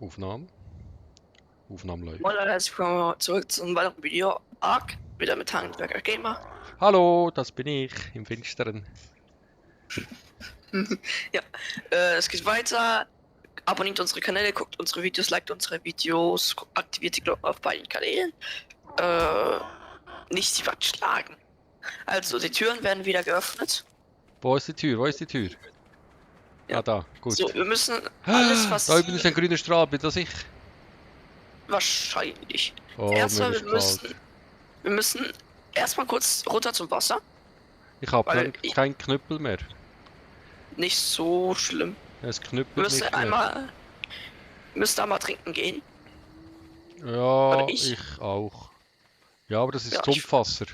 Aufnahme. Aufnahme läuft. Moin Leute, herzlich willkommen zurück zu einem weiteren Video. Ark, wieder mit Handwerker Gamer. Hallo, das bin ich im Finsteren. Ja, es geht weiter. Abonniert unsere Kanäle, guckt unsere Videos, liked unsere Videos, aktiviert die Glocke auf beiden Kanälen. Nicht die Wand schlagen. Also, die Türen werden wieder geöffnet. Wo ist die Tür? Wo ist die Tür? Ja. Ah, da, gut. So, wir müssen alles, was... Da üben ist ein grüner Strahl, bin das ich? Wahrscheinlich. Oh, Erstmal, mir ist kalt. wir müssen erstmal kurz runter zum Wasser. Ich habe Weil keinen Knüppel mehr. Nicht so schlimm. Es Wir knüppelt müssen nicht mehr. müssen einmal trinken gehen. Ja, Oder ich auch. Ja, aber das ist Ja, Sumpfwasser.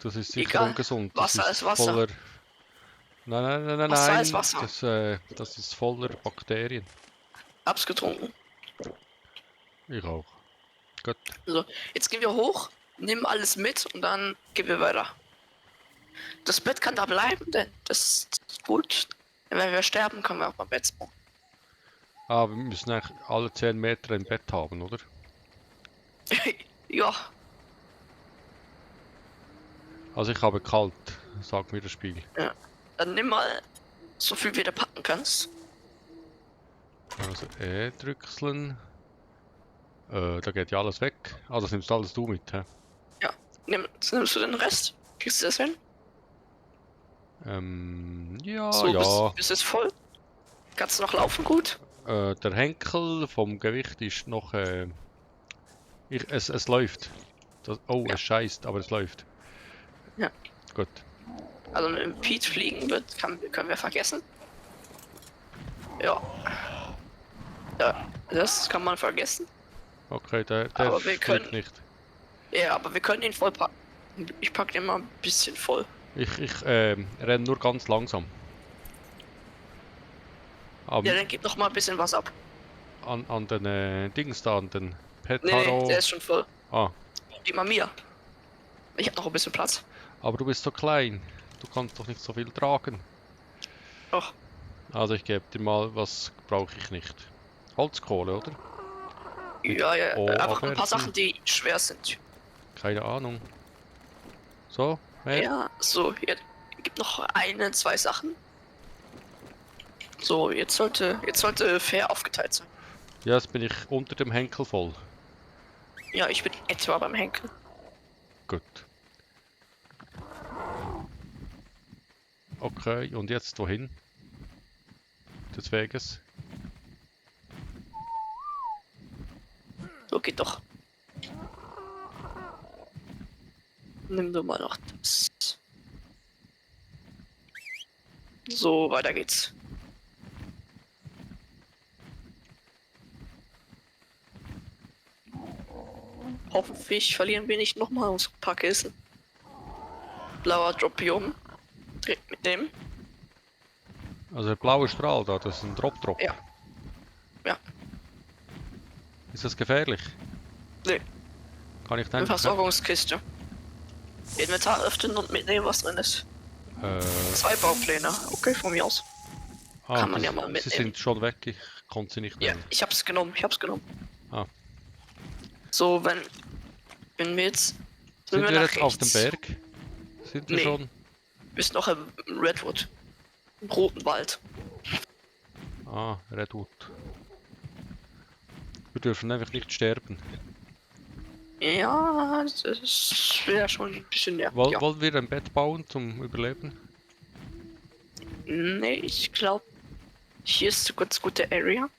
Das ist sicher Egal. ungesund. Wasser Das ist Wasser. voller... Nein, Wasser ist Wasser. Das ist voller Bakterien. Hab's getrunken. Ich auch. Gut. So, jetzt gehen wir hoch, nehmen alles mit und dann gehen wir weiter. Das Bett kann da bleiben, denn das ist gut. Wenn wir sterben, können wir auch beim Bett spawnen. Ah, wir müssen eigentlich alle 10 Meter ein Bett haben, oder? Ja, Also ich habe kalt, sagt mir das Spiel. dann nimm mal so viel wie du packen kannst. Also drückseln. Da geht ja alles weg. Ah, das nimmst alles du mit, hä? Nimmst du den Rest? Kriegst du das hin? Ja, So, ja. bist jetzt voll? Kannst du noch laufen gut? Der Henkel vom Gewicht ist noch... es läuft. Oh, Ja. es scheißt, aber es läuft. Ja. Gut. Also mit dem Pete fliegen können wir vergessen. Ja. Ja, das kann man vergessen. Okay, der Aber wir fliegt können- nicht. Ja, aber wir können ihn voll packen. Ich pack den mal ein bisschen voll. Ich renne nur ganz langsam. Ja, dann gib noch mal ein bisschen was ab. An den Dings da, an den Nee, Petaro. der ist schon voll. Ah, Gib mal mir. Ich hab noch ein bisschen Platz. aber du bist so klein. Du kannst doch nicht so viel tragen. Doch. Also ich gebe dir mal, was brauche ich nicht. Holzkohle, oder? Ja, Oh, einfach ein aber paar Sachen, die schwer sind. Keine Ahnung. So, mehr? Ja, so, hier gibt noch eine, zwei Sachen. So, jetzt sollte fair aufgeteilt sein. Ja, jetzt bin ich unter dem Henkel voll. Ja, ich bin etwa beim Henkel. Gut. Okay, und jetzt wohin? Des Weges? So geht doch. Nimm du mal noch das. So, weiter geht's. Hoffentlich verlieren wir nicht nochmal unsere Packkisten. Blauer Drop hier oben. Direkt mitnehmen. Also der blaue Strahl da, das ist ein Drop. Ja. Ja. Ist das gefährlich? Nee. Kann ich Eine dann... Versorgungskiste. Inventar öffnen und mitnehmen, was drin ist. 2 Baupläne. Okay, von mir aus. kann man ja mal Sie mitnehmen. sind schon weg, ich konnte sie nicht Ja, nehmen. ich hab's genommen. Ah. So, wenn wir jetzt... Sind wir nach jetzt auf dem rechts. Berg? Sind wir Nee. schon? Wir sind noch im Redwood. Im roten Wald. Ah, Redwood. Wir dürfen einfach nicht sterben. Ja, das wäre schon ein bisschen nervig. Ja. Wollen wir ein Bett bauen zum Überleben? Nee, ich glaube, hier ist eine ganz gute Area.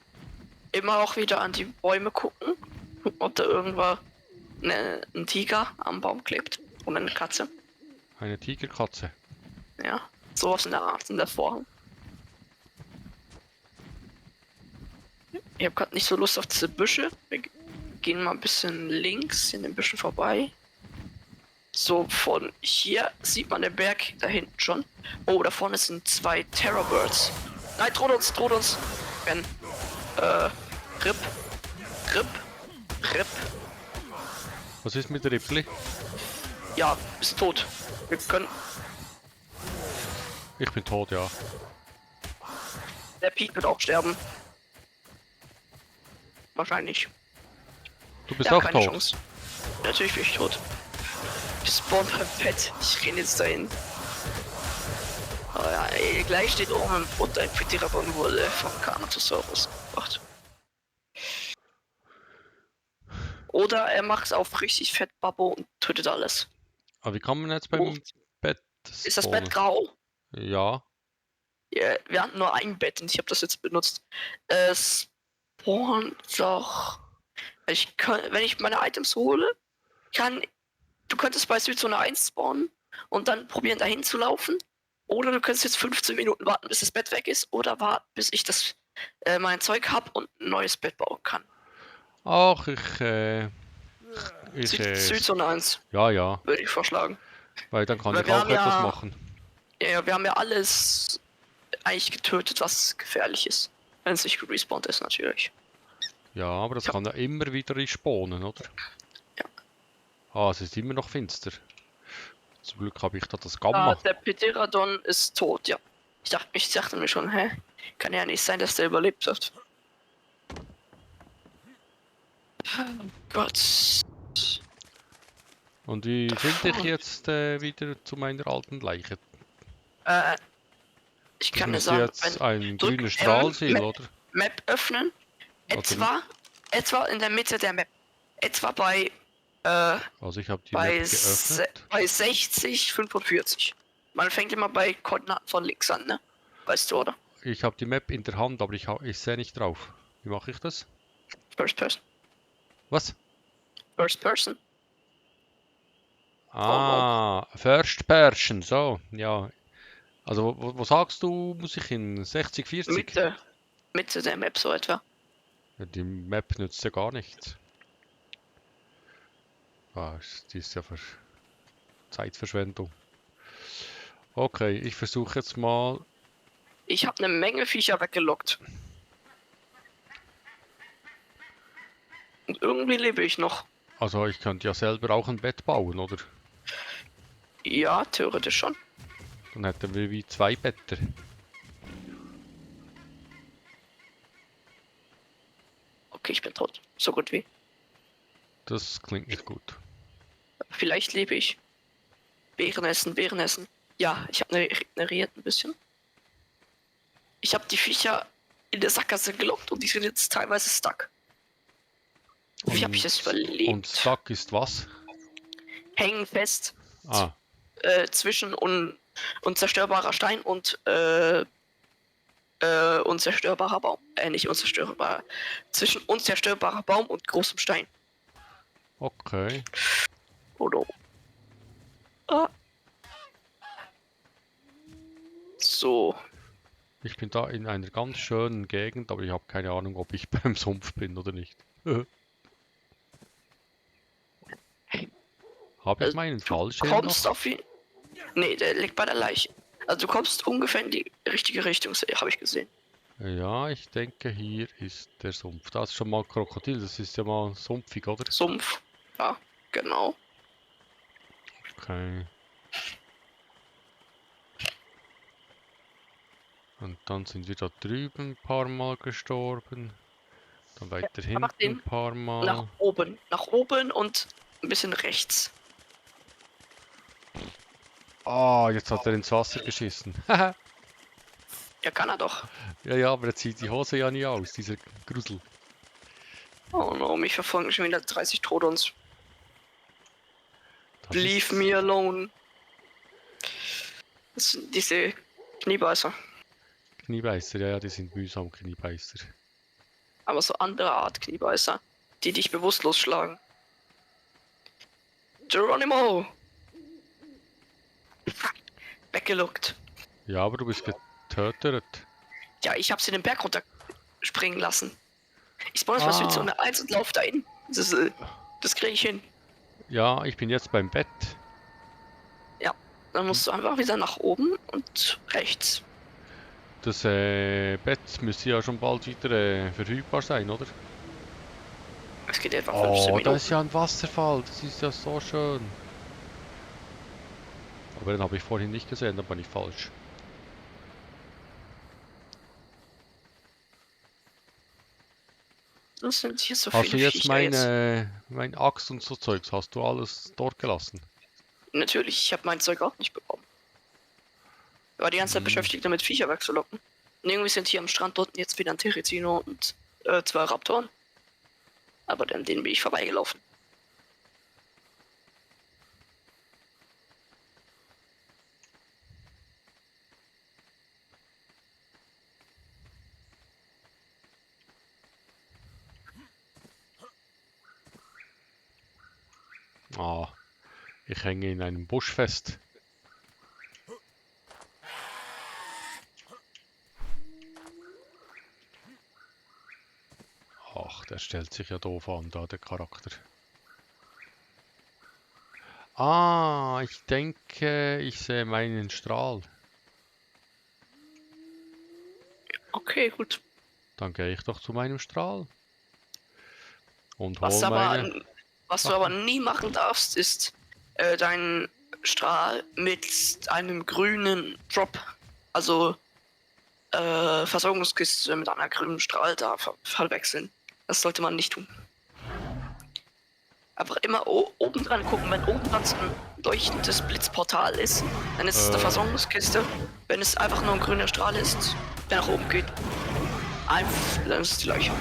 Immer auch wieder an die Bäume gucken. Gucken, ob da irgendwo ein Tiger am Baum klebt. Oder eine Katze. Eine Tigerkatze. Ja, sowas in der Art, in der Form. Ich habe gerade nicht so Lust auf diese Büsche. Wir gehen mal ein bisschen links in den Büschen vorbei. So, von hier sieht man den Berg da hinten schon. Oh, da vorne sind 2 Terrorbirds. Nein, droht uns. Ben. Rip. Was ist mit Ripley? Ja, ist tot. Wir können. Ich bin tot, ja. Der Pete wird auch sterben. Wahrscheinlich. Du bist Ja, auch keine tot. Chance. Natürlich bin ich tot. Ich spawn beim Bett. Ich renn jetzt dahin. Oh ja, ey, gleich steht oben im Futter ein Pterodon wurde vom Carnotaurus gebracht. Oder er macht es auf richtig fett Babbo und tötet alles. Aber wie kann man jetzt Oh, beim Bett ist das Bett spawnen? grau? Ja. Ja, wir hatten nur ein Bett und ich habe das jetzt benutzt. Spawnt doch. Ich kann, wenn ich meine Items hole, du könntest bei Südzone 1 spawnen und dann probieren dahin zu laufen. Oder du könntest jetzt 15 Minuten warten, bis das Bett weg ist. Oder warten, bis ich mein Zeug habe und ein neues Bett bauen kann. Ach, ich, Südzone 1 ja, ja. würde ich vorschlagen. Weil dann kann Weil ich wir auch haben etwas ja, machen. ja, wir haben ja alles eigentlich getötet, was gefährlich ist. Wenn es nicht gerespawnt ist, natürlich. Ja, aber das Ja. kann ja immer wieder respawnen, oder? Ja. Ah, es ist immer noch finster. Zum Glück habe ich da das Ah, Gamma. der Pterodon ist tot, ja. Ich dachte mir schon, hä? Kann ja nicht sein, dass der überlebt hat. Oh Gott. Und wie finde ich jetzt wieder zu meiner alten Leiche? Ich Das kann dir müsste sagen, jetzt ein drück grüner Strahl sein, Map, oder? Map öffnen. Oder- Etwa in der Mitte der Map. Etwa bei Also ich habe die Map geöffnet. bei 60, 45. Man fängt immer bei Koordinaten von links an, ne? Weißt du, oder? Ich habe die Map in der Hand, aber ich sehe nicht drauf. Wie mache ich das? First person. Was? First person. Ah, First Person, so, ja. Also, wo sagst du, muss ich hin? 60, 40? Mitte der Map so etwa. Ja, die Map nützt ja gar nichts. Ah, die ist ja Zeitverschwendung. Okay, ich versuche jetzt mal. Ich habe eine Menge Viecher weggelockt. Und irgendwie lebe ich noch. Also, ich könnte ja selber auch ein Bett bauen, oder? Ja, theoretisch schon. Dann hätten wir wie 2 Better. Okay, ich bin tot. So gut wie. Das klingt nicht gut. Vielleicht lebe ich. Beeren essen, Beeren essen. Ja, ich habe regeneriert ein bisschen. Ich habe die Viecher in der Sackgasse gelockt und die sind jetzt teilweise stuck. Wie habe ich das überlebt? Und stuck ist was? Hängen fest Ah, zwischen unzerstörbarer Stein und unzerstörbarer Baum. Nicht unzerstörbar. Zwischen unzerstörbarer Baum und großem Stein. okay. Oder? Ah. So. Ich bin da in einer ganz schönen Gegend, aber ich habe keine Ahnung, ob ich beim Sumpf bin oder nicht. Habe ich meinen Du Fallschirm kommst noch? auf ihn. Nee, der liegt bei der Leiche. Also du kommst ungefähr in die richtige Richtung, habe ich gesehen. Ja, ich denke, hier ist der Sumpf. Da ist schon mal Krokodil, das ist ja mal sumpfig, oder? Sumpf. Ja, genau. Okay. Und dann sind wir da drüben ein paar Mal gestorben. Dann weiter Mach hinten ein den paar nach Mal. oben. Nach oben und ein bisschen rechts. Ah, jetzt hat er ins Wasser geschissen. Ja, kann er doch. Ja, ja, aber er zieht die Hose ja nie aus, dieser Grusel. Oh no, mich verfolgen schon wieder 30 Trodons. Das Leave ist me alone. Das sind diese Kniebeißer. Kniebeißer, ja, ja, die sind mühsam Kniebeißer. Aber so andere Art Kniebeißer, die dich bewusstlos schlagen. Geronimo! Weggeluckt. Ja, aber du bist getötet. Ja, ich hab's in den Berg runterspringen lassen. Ich spawn erstmal Südzone 1 und lauf dahin. Das kriege ich hin. Ja, ich bin jetzt beim Bett. Ja, dann musst du einfach wieder nach oben und rechts. Das Bett müsste ja schon bald wieder verfügbar sein, oder? Es geht etwa 15 Oh, Minuten. da ist ja ein Wasserfall. Das ist ja so schön. Aber den habe ich vorhin nicht gesehen, da bin ich falsch. Das sind hier so Hast du viele jetzt Viecher jetzt. mein Axt und so Zeugs, hast du alles dort gelassen? Natürlich, ich habe mein Zeug auch nicht bekommen. Ich war die ganze Zeit beschäftigt damit, Viecher wegzulocken. Und irgendwie sind hier am Strand unten jetzt wieder ein Terizino und 2 Raptoren. Aber an denen bin ich vorbeigelaufen. Ah, ich hänge in einem Busch fest. Ach, der stellt sich ja doof an, da der Charakter. Ah, ich denke, ich sehe meinen Strahl. Okay, gut. Dann gehe ich doch zu meinem Strahl. Und Was hol aber, meine was du aber Sachen. nie machen darfst, ist deinen Strahl mit einem grünen Drop, also Versorgungskiste mit einer grünen Strahl da verwechseln. Das sollte man nicht tun. Einfach immer oben dran gucken, wenn oben dran so ein leuchtendes Blitzportal ist, dann ist es eine Versorgungskiste. Wenn es einfach nur ein grüner Strahl ist, der nach oben geht, einfach, dann ist es die Leiche.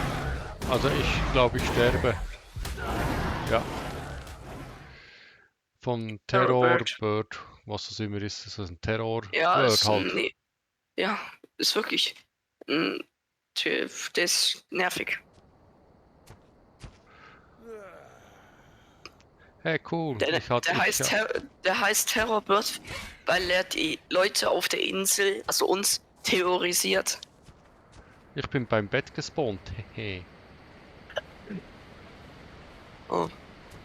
Also ich glaube, ich sterbe. Ja. Von Terrorbird. Terrorbird, was das immer ist, das ist ein Terrorbird Ja, halt. nee, ja, ist wirklich. mm, Der ist nervig. Hey, cool. Der, Ich hatte, der, ich, heißt der heißt Terrorbird, weil er die Leute auf der Insel, also uns, terrorisiert. ich bin beim Bett gespawnt. Hehe. Oh,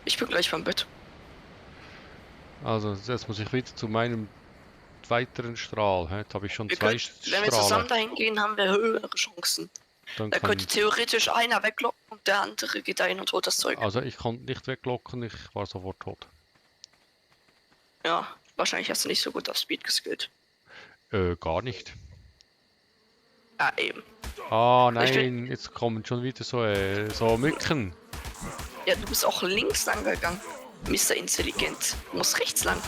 ich bin gleich beim Bett. Also jetzt muss ich wieder zu meinem weiteren Strahl. Jetzt habe ich schon zwei Wenn wir Strahler. zusammen dahin gehen, haben wir höhere Chancen. Dann Da könnte kann, theoretisch einer weglocken und der andere geht dahin und holt das Zeug. also ich konnte nicht weglocken, ich war sofort tot. Ja, wahrscheinlich hast du nicht so gut auf Speed geskillt. Gar nicht. Ja, eben. Ah Ich bin, nein, jetzt kommen schon wieder so Mücken. ja, du bist auch links lang gegangen. Mr. Intelligent. Du musst rechts lang.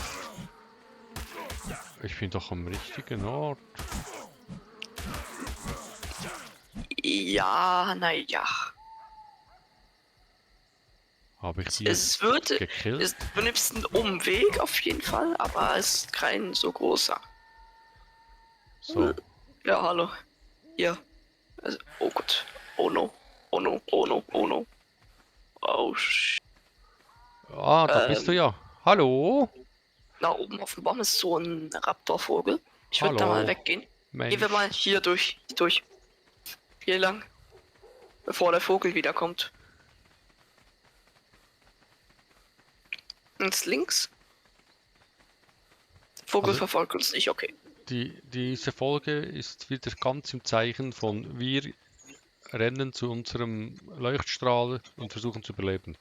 Ich bin doch am richtigen Ort. Ja, naja. Habe ich die Es jetzt würde. gekillt? Du nimmst einen Umweg auf jeden Fall, aber es ist kein so großer. So. Ja, hallo. Hier. Also, oh Gott. Oh no. Oh no. Oh no. Oh no. Oh sh. Ah, da bist du ja. Hallo? Da oben auf dem Baum ist so ein Raptorvogel. Ich würde da mal Hallo, weggehen. Gehen wir Mensch. mal hier durch. Hier lang. Bevor der Vogel wiederkommt. Jetzt links. Vogel Also- verfolgt uns nicht, okay. Diese Folge ist wieder ganz im Zeichen von wir rennen zu unserem Leuchtstrahl und versuchen zu überleben.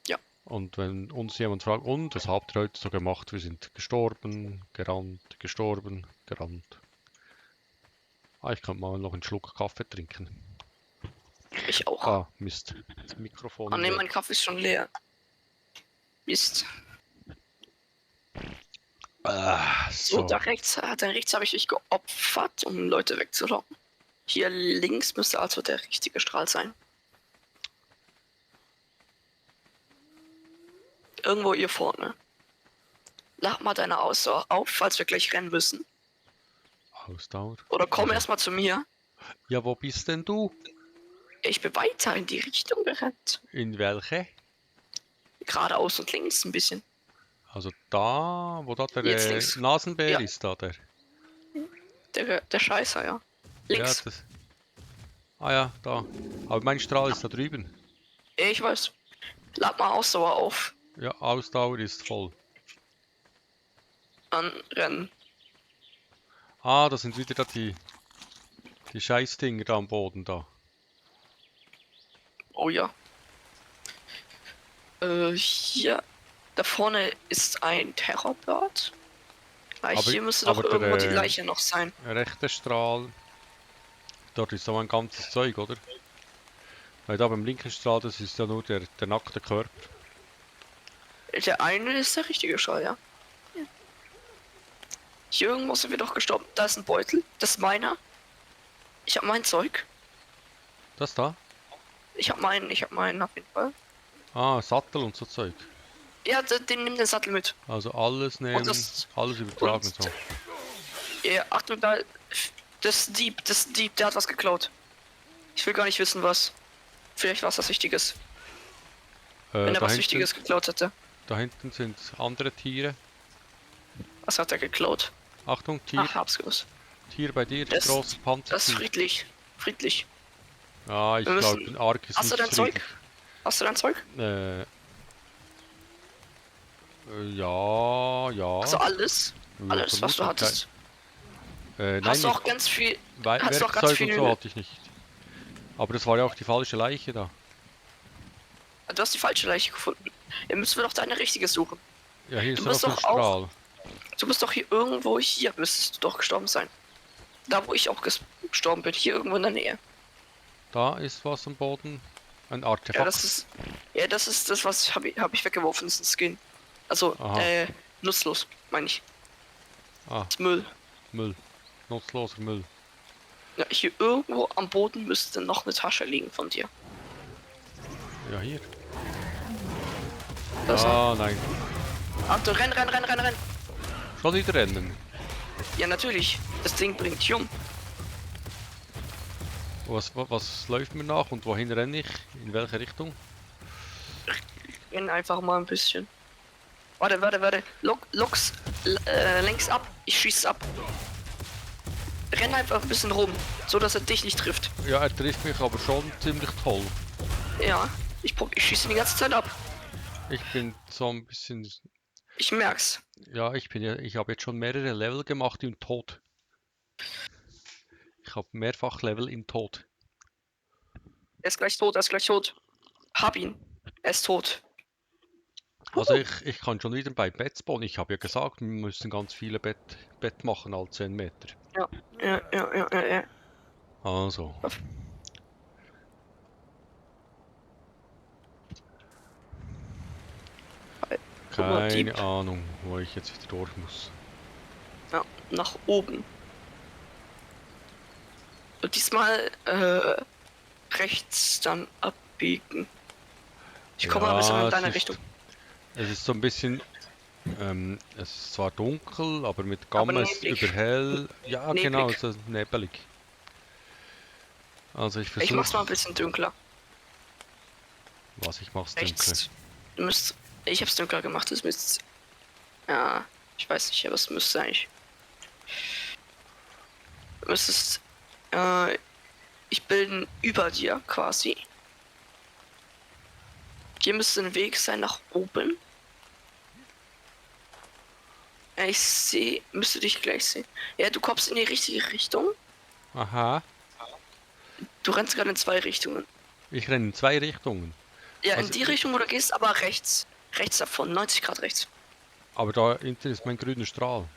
Ja. Und wenn uns jemand fragt, und was habt ihr heute so gemacht? Wir sind gestorben, gerannt, gestorben, gerannt. Ah, ich kann mal noch einen Schluck Kaffee trinken. Ich auch. Ah, Mist. Das Mikrofon Oh ne, weg. mein Kaffee ist schon leer. Mist. So, So. da rechts habe ich mich geopfert, um Leute wegzulocken. Hier links müsste also der richtige Strahl sein. Irgendwo hier vorne. Lach mal deine Ausdauer auf, falls wir gleich rennen müssen. Ausdauer. Oder komm Also- erstmal zu mir. Ja, wo bist denn du? Ich bin weiter in die Richtung gerannt. In welche? Geradeaus und links ein bisschen. Also da, wo da der Jetzt links. Nasenbär Ja. ist, da der. Der Scheißer, ja. Links. Ja, das. Ah ja, da. Aber mein Strahl ist da drüben. Ich weiß. Lad mal Ausdauer auf. Ja, Ausdauer ist voll. Dann rennen. Ah, da sind wieder da die Scheißdinger da am Boden da. Oh ja. Hier. Da vorne ist ein Terrorbird. Aber- Hier müsste doch aber der, irgendwo die Leiche noch sein. Rechter Strahl. Dort ist so ein ganzes Zeug, oder? Weil da beim linken Strahl, das ist ja nur der nackte Körper. Der eine ist der richtige Strahl, ja. Hier irgendwo sind wir doch gestorben. Da ist ein Beutel. Das ist meiner. Ich hab mein Zeug. Das da? Ich hab meinen auf jeden Fall. Ah, Sattel und so Zeug. Ja, den nimm den Sattel mit. Also alles nehmen, alles übertragen und- so. Ja, Achtung, da. Das ist Dieb, der hat was geklaut. Ich will gar nicht wissen, was. Vielleicht war es was Wichtiges. Wenn er was Wichtiges geklaut hätte. Da hinten sind andere Tiere. Was hat er geklaut? Achtung, Tier, Ach, hab's gewusst. Tier bei dir, Das- großes Das ist Panzertier. friedlich. Friedlich. Ah, ich Wir glaube, müssen- ein Ark ist Hast du nicht dein Zeug? friedlich. Hast du dein Zeug? Ja. Also alles? Ja, Alles, was du vermutlich hattest? Nein, Hast du nicht. auch ganz viel. hast du auch ganz Werkzeug viel- und so hatte ich nicht. Aber das war ja auch die falsche Leiche da. Du hast die falsche Leiche gefunden. Jetzt müssen wir doch deine richtige suchen. Ja, hier ist Du noch bist ein doch auch- Strahl. Du bist doch hier irgendwo hier, müsstest du doch gestorben sein. Da wo ich auch gestorben bin, hier irgendwo in der Nähe. Da ist was am Boden. Ein Ja, Artefakt. das ist das, was hab ich weggeworfen, das ist ein Skin. Also, Aha. nutzlos, meine ich. Ah, Das ist Müll. Müll. Nutzloser Müll. Ja, hier irgendwo am Boden müsste noch eine Tasche liegen von dir. Ja, hier. Das Ah, nein. Achtung, renn. Schon wieder rennen. Ja, natürlich. Das Ding bringt dich um. Was läuft mir nach und wohin renne ich? In welche Richtung? Renn einfach mal ein bisschen. Warte. Loks längs ab. Ich schieße ab. Renn einfach ein bisschen rum, so dass er dich nicht trifft. Ja, er trifft mich aber schon ziemlich toll. Ja, ich schieße die ganze Zeit ab. Ich bin so ein bisschen. Ich merk's. Ja, ich habe jetzt schon mehrere Level gemacht im Tod. Ich habe mehrfach Level im Tod. Er ist gleich tot. Hab ihn. Er ist tot. Also ich kann schon wieder bei Bett spawnen. Ich habe ja gesagt, wir müssen ganz viele Bett machen, alle 10 Meter. Ja. Also. Guck mal, Keine Dieb. Ahnung, wo ich jetzt wieder durch muss. Ja, nach oben. Und diesmal rechts dann abbiegen. Ich komme mal ein bisschen in deine Richtung. Es ist so ein bisschen. Es ist zwar dunkel, aber mit Aber Gamma ist neblig. überhell. Ja, Neblig. genau, es ist nebelig. Also ich Ich mach's mal ein versuche. bisschen dunkler. Was ich mach's dunkel. Rechts. Du müsst. Ich hab's dunkler gemacht, das müsst. Ja, ich weiß nicht, aber es müsste eigentlich. Du müsstest. Ich bilde über dir quasi. Hier müsste ein Weg sein nach oben. Ja, ich sehe. Müsste dich gleich sehen. Ja, du kommst in die richtige Richtung. Aha, Du rennst gerade in zwei Richtungen. ich renne in 2 Richtungen. Ja, Also in die Richtung, wo du gehst, aber rechts. Rechts davon, 90 Grad rechts. Aber da hinten ist mein grüner Strahl.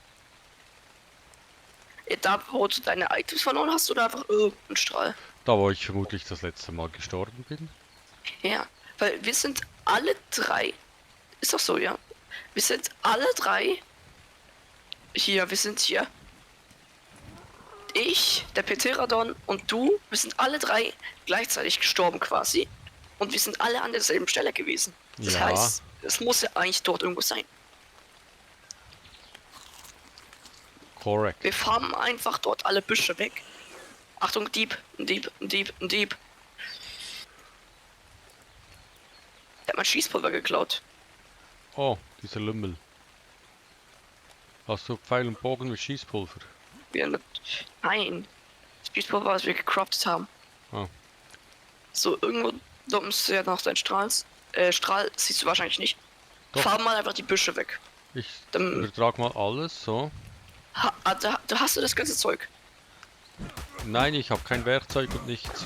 Ja, da, wo du deine Items verloren hast, oder einfach irgendein Strahl? Da, wo ich vermutlich das letzte Mal gestorben bin. Ja, weil wir sind alle drei. Ist doch so, ja. Wir sind alle drei. Wir sind hier. Ich, der Pterodon und du, wir sind alle drei gleichzeitig gestorben quasi. Und wir sind alle an derselben Stelle gewesen. Das Ja. heißt, es muss ja eigentlich dort irgendwo sein. Correct. Wir farmen einfach dort alle Büsche weg. Achtung, Dieb. Der hat mein Schießpulver geklaut. Oh, dieser Lümmel. Hast du Pfeil und Bogen mit Schießpulver? Nein. Das Schießpulver, was wir gecraftet haben. Ah. So, irgendwo dort müsste ja noch dein Strahl siehst du wahrscheinlich nicht. Doch. Farm mal einfach die Büsche weg. Ich Dann- übertrag mal alles, so. Da hast du das ganze Zeug. Nein, ich habe kein Werkzeug und nichts.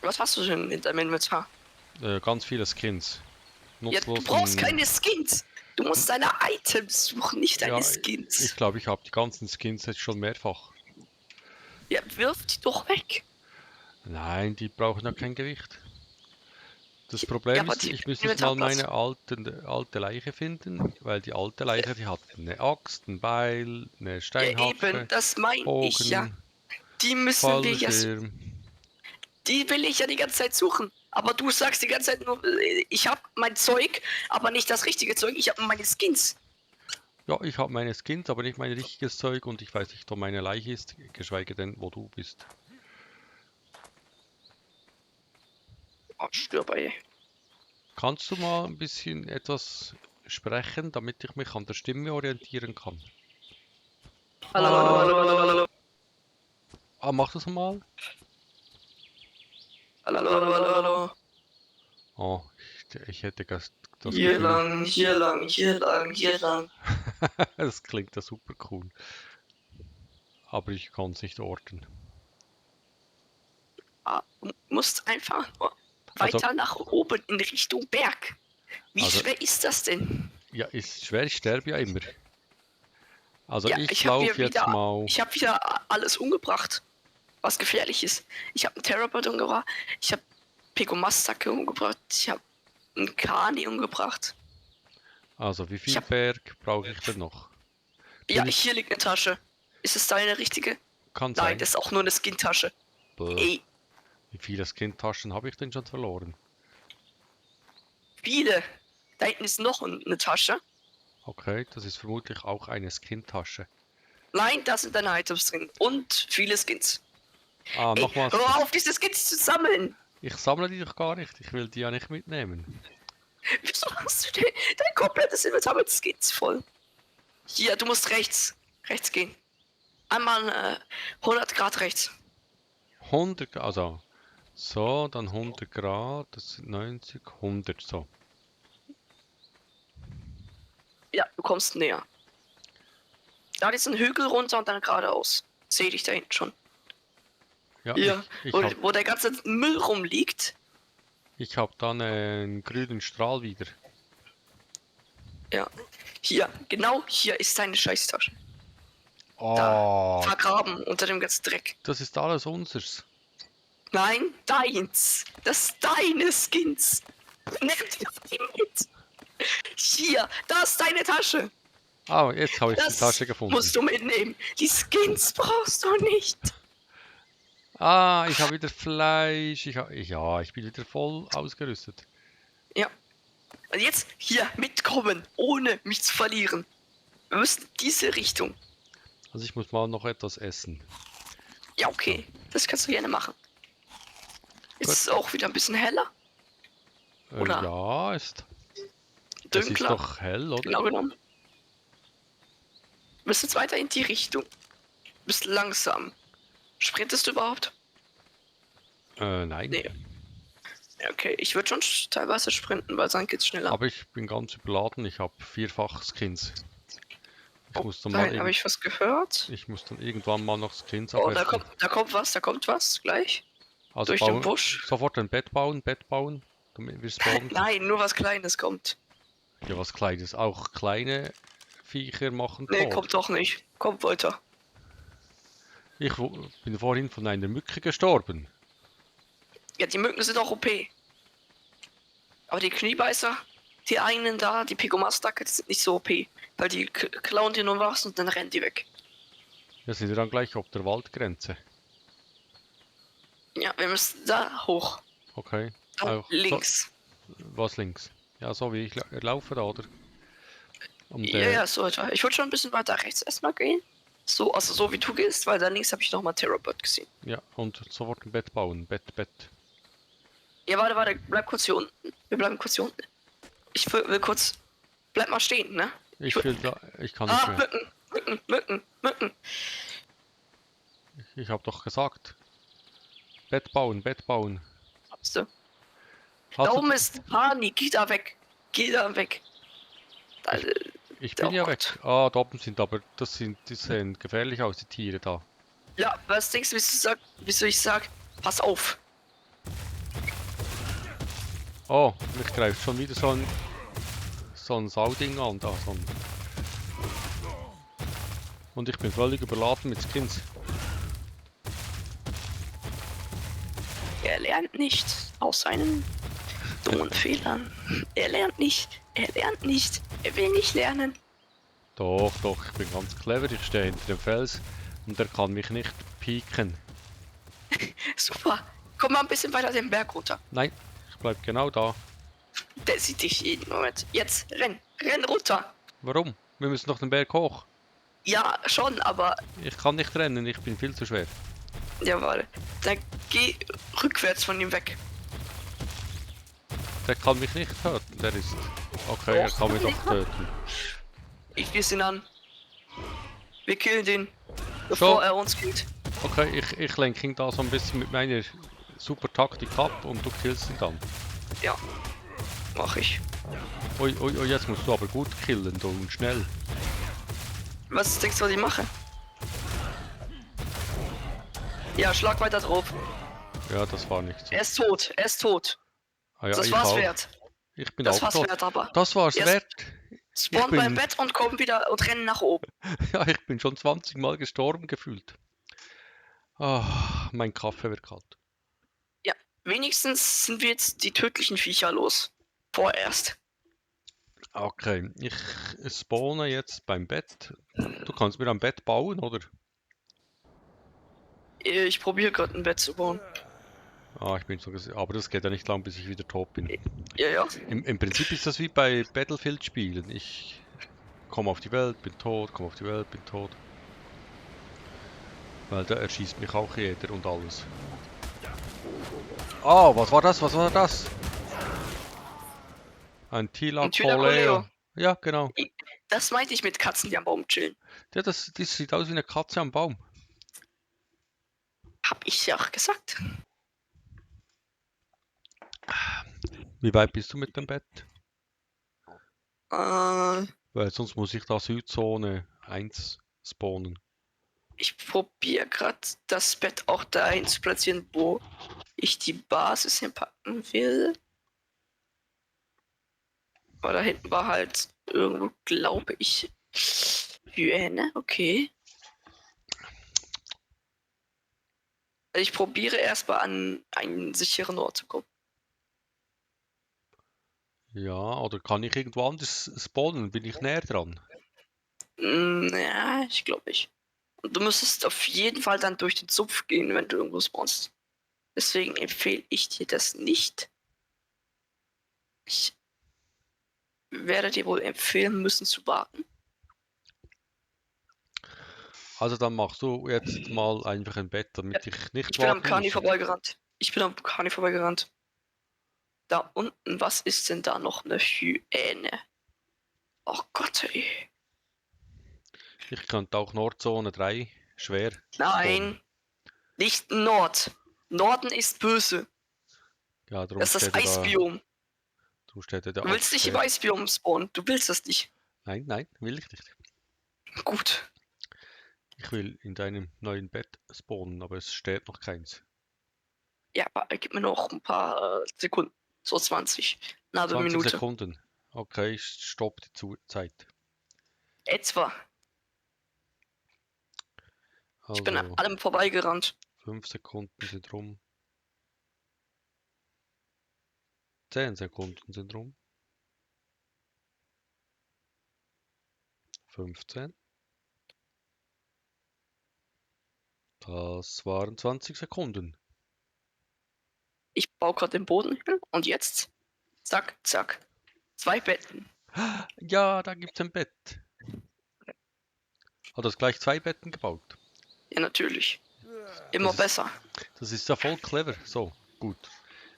Was hast du denn in deinem Inventar? Ganz viele Skins. Ja, du brauchst keine Skins. Du musst deine Items suchen, nicht deine Ja, Skins. Ich glaube, ich habe die ganzen Skins jetzt schon mehrfach. Ja, wirf die doch weg. Nein, die brauchen ja kein Gewicht. Das Problem Ja, aber ist, die ich müsste jetzt mal Inventarplatz. meine alte Leiche finden, weil die alte Leiche, die hat eine Axt, ein Beil, eine Ja, eben, Steinhacke, das meine ich ja. Bogen, Die müssen wir ja suchen. Fallschirm. Die will ich ja die ganze Zeit suchen. Aber du sagst die ganze Zeit nur, ich habe mein Zeug, aber nicht das richtige Zeug. Ich habe meine Skins. Ja, ich habe meine Skins, aber nicht mein richtiges Zeug und ich weiß nicht, wo meine Leiche ist, geschweige denn, wo du bist. Oh, stirb, ey. Kannst du mal ein bisschen etwas sprechen, damit ich mich an der Stimme orientieren kann? Hallo, hallo, hallo, hallo, hallo. Ah, mach das mal. Hallo, hallo, hallo, hallo. Oh, ich hätte das Hier Gefühl. lang, hier lang, hier lang, hier lang. Das klingt ja super cool. Aber ich kann es nicht orten. Ah, du musst einfach nur Also, weiter nach oben in Richtung Berg. Wie Also- schwer ist das denn? ja, ist schwer, ich sterbe ja immer. Also Ja, ich ich habe laufe jetzt mal. ich habe wieder alles umgebracht, was gefährlich ist. Ich habe einen Terrapod umgebracht, ich habe Pegomastake umgebracht, ich habe einen Kani umgebracht. Also wie viel hab- Berg brauche ich denn noch? Ja, Bin ich- hier liegt eine Tasche. Ist es deine richtige? Kann Nein, sein. das ist auch nur eine Skin-Tasche. Bäh. Ey, Wie viele Skin-Taschen habe ich denn schon verloren? viele. Da hinten ist noch eine Tasche. Okay, das ist vermutlich auch eine Skin-Tasche. Nein, da sind deine Items drin. Und viele Skins. Ah, Ey, nochmals. hör auf, diese Skins zu sammeln. Ich sammle die doch gar nicht. Ich will die ja nicht mitnehmen. Wieso hast du dein komplettes Inventar mit Skins voll? Hier, du musst rechts. Rechts gehen. Einmal 100 Grad rechts. 100, also. So, dann 100 Grad, das sind 90, 100, so. Ja, du kommst näher. Da ist ein Hügel runter und dann geradeaus. Sehe dich da hinten schon. Ja, Hier, ich wo, habe wo der ganze Müll rumliegt. hab dann einen grünen Strahl wieder. Ja. Hier, genau hier ist deine Scheißtasche. Oh, Vergraben unter dem ganzen Dreck. das ist alles unseres. Nein, deins. Das ist deine Skins. Nimm die mit. Hier, da ist deine Tasche. Ah, jetzt habe ich die Das Tasche gefunden. musst du mitnehmen. Die Skins brauchst du nicht. Ah, ich habe wieder Fleisch. Ja, ich bin wieder voll ausgerüstet. Ja. Und jetzt hier mitkommen, ohne mich zu verlieren. Wir müssen diese Richtung. Also ich muss mal noch etwas essen. Ja, okay. Das kannst du gerne machen. Ist es auch wieder ein bisschen heller? Oder? Ja, es ist Dünkler? doch hell, oder? Genau genommen. Du bist jetzt weiter in die Richtung. Du bist langsam. Sprintest du überhaupt? Nein. Nee. Ja, okay, ich würde schon teilweise sprinten, weil dann geht's schneller. Aber ich bin ganz überladen. Ich habe 4-fach Skins. Da habe ich was gehört. Ich muss dann irgendwann mal noch Skins Oh, abessen. da kommt was gleich. Also durch den Busch. sofort ein Bett bauen, damit wir spawnen. Nein, nur was Kleines kommt. Ja, was Kleines. Auch kleine Viecher machen Nee, tot. kommt doch nicht. Kommt weiter. Ich bin vorhin von einer Mücke gestorben. Ja, die Mücken sind auch OP. Aber die Kniebeißer, die einen da, die Pegomastake, die sind nicht so OP. Weil die klauen dir nur was und dann rennen die weg. Wir sind dann gleich auf der Waldgrenze. Ja, wir müssen da hoch. Okay. Da Auch links. Was links? Ja, so wie ich laufe da, oder? Ja, so etwa. Ich würde schon ein bisschen weiter rechts erstmal gehen. So, also so wie du gehst, weil da links habe ich nochmal Terrapod gesehen. Ja, und sofort ein Bett bauen. Bett. Ja, warte, bleib kurz hier unten. Wir bleiben kurz hier unten. Ich will kurz. Bleib mal stehen, ne? Ich kann nicht mehr. Mücken. Ich habe doch gesagt. Bett bauen. Habst du? Hast Da du- oben ist Hani, geh da weg. Da, Ich bin Oh ja Gott. weg. Ah, da oben sind aber, die sehen gefährlich aus, die Tiere da. ja, was denkst du, wieso ich sag, pass auf. Oh, mich greift schon wieder so ein Sauding an da. Und ich bin völlig überladen mit Skins. Er lernt nicht aus seinen dummen Fehlern. Er lernt nicht. Er lernt nicht. Er will nicht lernen. Doch, ich bin ganz clever. Ich stehe hinter dem Fels und er kann mich nicht pieken. Super. Komm mal ein bisschen weiter den Berg runter. Nein, ich bleib genau da. Der sieht dich jeden Moment. Jetzt renn. Renn runter. Warum? Wir müssen noch den Berg hoch. Ja, schon, aber... Ich kann nicht rennen, ich bin viel zu schwer. Jawohl. Dann geh rückwärts von ihm weg. Der kann mich nicht töten, der ist... Okay, er Doch, kann mich kann doch ich. töten. Ich schließe ihn an. Wir killen den, bevor So. er uns killt. Okay, ich lenke ihn da so ein bisschen mit meiner super Taktik ab und du killst ihn dann. Ja, mach ich. Ui, jetzt musst du aber gut killen, du, und schnell. Was denkst du, was ich mache? Ja, schlag weiter drauf. Ja, das war nicht so. Er ist tot, er ist tot. Ah, ja, Das ich war's auch. wert. Ich bin Das auch war's tot. wert, aber. Das war's Jetzt wert. Spawn bin- beim Bett und komm wieder und rennen nach oben. Ja, ich bin schon 20 Mal gestorben gefühlt. Ah, mein Kaffee wird kalt. Ja, wenigstens sind wir jetzt die tödlichen Viecher los. Vorerst. Okay, ich spawne jetzt beim Bett. Du kannst mir ein Bett bauen, oder? Ich probiere gerade ein Bett zu bauen. Ah, ich bin so aber das geht ja nicht lang, bis ich wieder tot bin. Ja. Im Prinzip ist das wie bei Battlefield-Spielen. Ich komme auf die Welt, bin tot, komme auf die Welt, bin tot. Weil da erschießt mich auch jeder und alles. Oh, was war das? Was war das? Ein Thylacoleo. Ja, genau. Das meinte ich mit Katzen, die am Baum chillen. Ja, das sieht aus wie eine Katze am Baum. Hab ich ja auch gesagt. Wie weit bist du mit dem Bett? Äh, Weil sonst muss ich da Südzone 1 spawnen. Ich probiere gerade das Bett auch dahin zu platzieren, wo ich die Basis hinpacken will. Aber da hinten war halt irgendwo, glaube ich, Hyäne. Okay. Ich probiere erstmal an einen sicheren Ort zu kommen. Ja, oder kann ich irgendwo anders spawnen? Bin ich näher dran? Ja, ich glaube nicht. Und du müsstest auf jeden Fall dann durch den Zupf gehen, wenn du irgendwo spawnst. Deswegen empfehle ich dir das nicht. Ich werde dir wohl empfehlen müssen zu warten. Also dann machst du jetzt mal einfach ein Bett, damit ich nicht Ich bin am warten Kani muss. vorbeigerannt. Da unten, was ist denn da noch eine Hyäne? Oh Gott, ey. Ich könnte auch Nordzone 3 schwer. Nein, nicht Nord. Norden ist böse. Ja, darum Das ist das steht er da. Eisbiom. Darum steht er da. Du willst nicht im Eisbiom spawnen. Du willst das nicht. Nein, will ich nicht. Gut. Ich will in deinem neuen Bett spawnen, aber es steht noch keins. Ja, aber gib mir noch ein paar Sekunden. So 20. Eine halbe 20 Minute. Sekunden. Okay, stopp die Zeit. Etwa. Ich bin an Also allem vorbeigerannt. 5 Sekunden sind rum. 10 Sekunden sind rum. 15. Das waren 20 Sekunden. Ich baue gerade den Boden hin und jetzt. Zack, zack. 2 Betten. Ja, da gibt's ein Bett. Hat das gleich 2 Betten gebaut? Ja, natürlich. Immer Das ist- besser. Das ist ja voll clever. So, gut.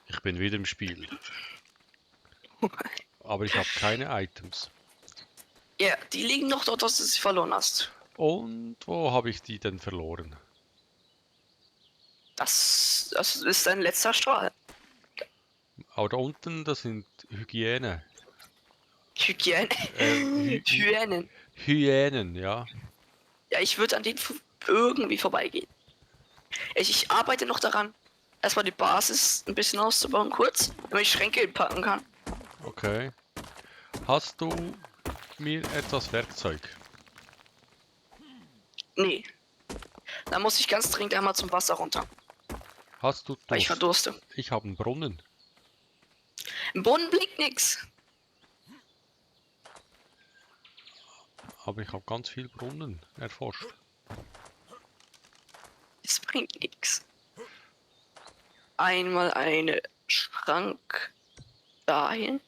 Ich bin wieder im Spiel. Aber ich habe keine Items. Ja, die liegen noch dort, dass du sie verloren hast. Und wo habe ich die denn verloren? Das ist dein letzter Strahl. Aber da unten, das sind Hyänen, Hygiene. Hyänen. Hyänen, ja. Ja, ich würde an denen irgendwie vorbeigehen. Ich arbeite noch daran, erstmal die Basis ein bisschen auszubauen, kurz, damit ich Schränke packen kann. Okay. Hast du mir etwas Werkzeug? Nee. Da muss ich ganz dringend einmal zum Wasser runter. Hast du weil ich Durst? verdurste. Ich habe einen Brunnen. Im Boden blinkt nix. Aber ich habe ganz viel Brunnen erforscht. Es bringt nix. Einmal eine Schrank dahin.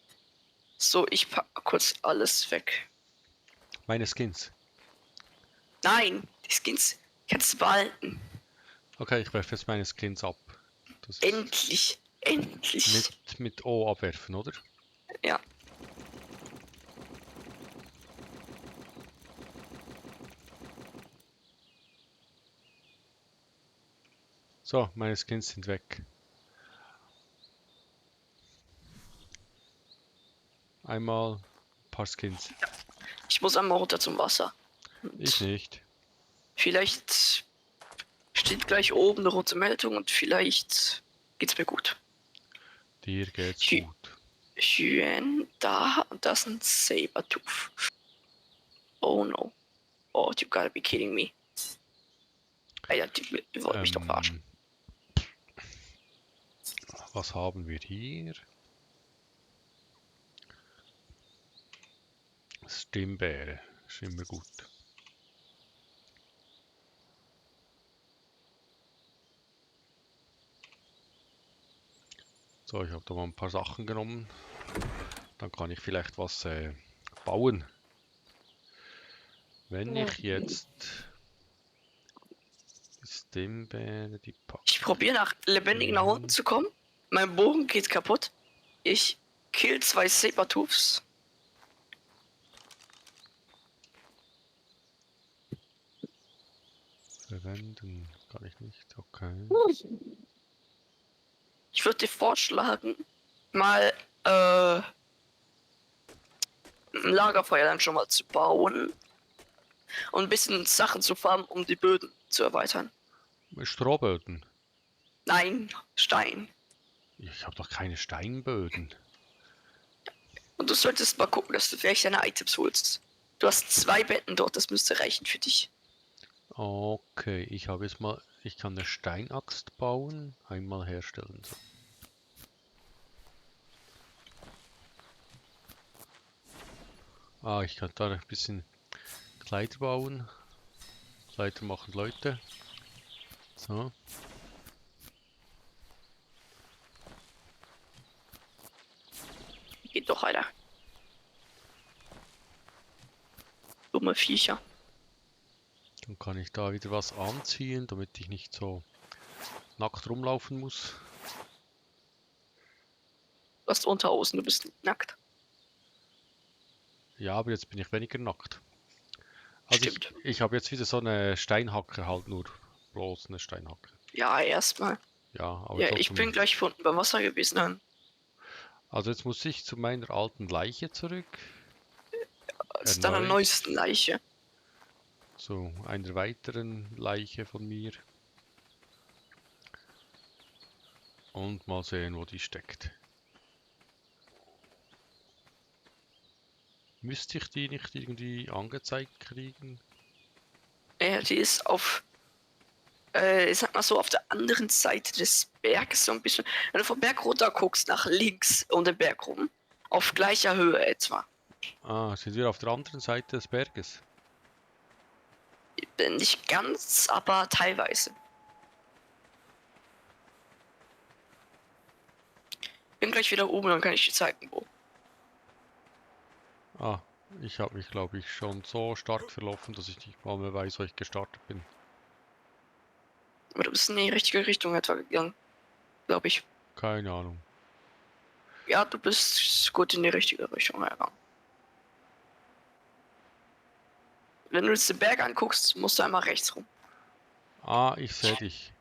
So, ich pack mal kurz alles weg. Meine Skins. Nein, die Skins kannst du behalten. Okay, ich werfe jetzt meine Skins ab. Das ist Endlich. Endlich. mit O abwerfen, oder? Ja. So, meine Skins sind weg. Einmal ein paar Skins. Ich muss einmal runter zum Wasser. Ich nicht. Vielleicht steht gleich oben eine rote Meldung und vielleicht geht's mir gut. Dir geht's Hü- gut. Hyän, da und das ist ein Sabertooth. Oh no. Oh, you gotta be kidding me. Ja, die wollten mich doch verarschen. Was haben wir hier? Stimmbeere. Ist immer gut. So, ich habe da mal ein paar Sachen genommen. Dann kann ich vielleicht was bauen. Wenn ich jetzt die Stimmbeere, die packe. Ich probiere nach lebendig nach unten zu kommen. Mein Bogen geht kaputt. Ich kill 2 Sabertooths. Verwenden kann ich nicht, okay. Ich würde dir vorschlagen, mal ein Lagerfeuer dann schon mal zu bauen und ein bisschen Sachen zu farmen, um die Böden zu erweitern. Strohböden. Nein, Stein. Ich habe doch keine Steinböden. Und du solltest mal gucken, dass du vielleicht deine Items holst. Du hast 2 Betten dort, das müsste reichen für dich. Okay, ich habe jetzt mal, ich kann eine Steinaxt bauen, einmal herstellen. So. Ah, ich kann da ein bisschen Kleider bauen. Kleider machen Leute. So. Geht doch, Alter. Dumme Viecher. Dann kann ich da wieder was anziehen, damit ich nicht so nackt rumlaufen muss. Du hast Unterhosen, du bist nackt. Ja, aber jetzt bin ich weniger nackt. Also Stimmt. ich habe jetzt wieder so eine Steinhacke, halt nur bloß eine Steinhacke. Ja, erstmal. Ja, aber Ja, ich trotzdem. bin gleich unten beim Wasser gewesen. Also jetzt muss ich zu meiner alten Leiche zurück. Zu deiner Erneut. neuesten Leiche. Zu einer weiteren Leiche von mir. Und mal sehen, wo die steckt. Müsste ich die nicht irgendwie angezeigt kriegen? Ja, die ist auf, ich sag mal so, auf der anderen Seite des Berges so ein bisschen. Wenn du vom Berg runter guckst, nach links um den Berg rum, auf gleicher Höhe etwa. Ah, sind wir auf der anderen Seite des Berges? Nicht ganz, aber teilweise. Bin gleich wieder oben, dann kann ich dir zeigen, wo. Ah, ich habe mich, glaube ich, schon so stark verlaufen, dass ich nicht mal mehr weiß, wo ich gestartet bin. Aber du bist in die richtige Richtung etwa gegangen, glaube ich. Keine Ahnung. Ja, du bist gut in die richtige Richtung gegangen. Wenn du jetzt den Berg anguckst, musst du einmal rechts rum. Ah, ich sehe dich.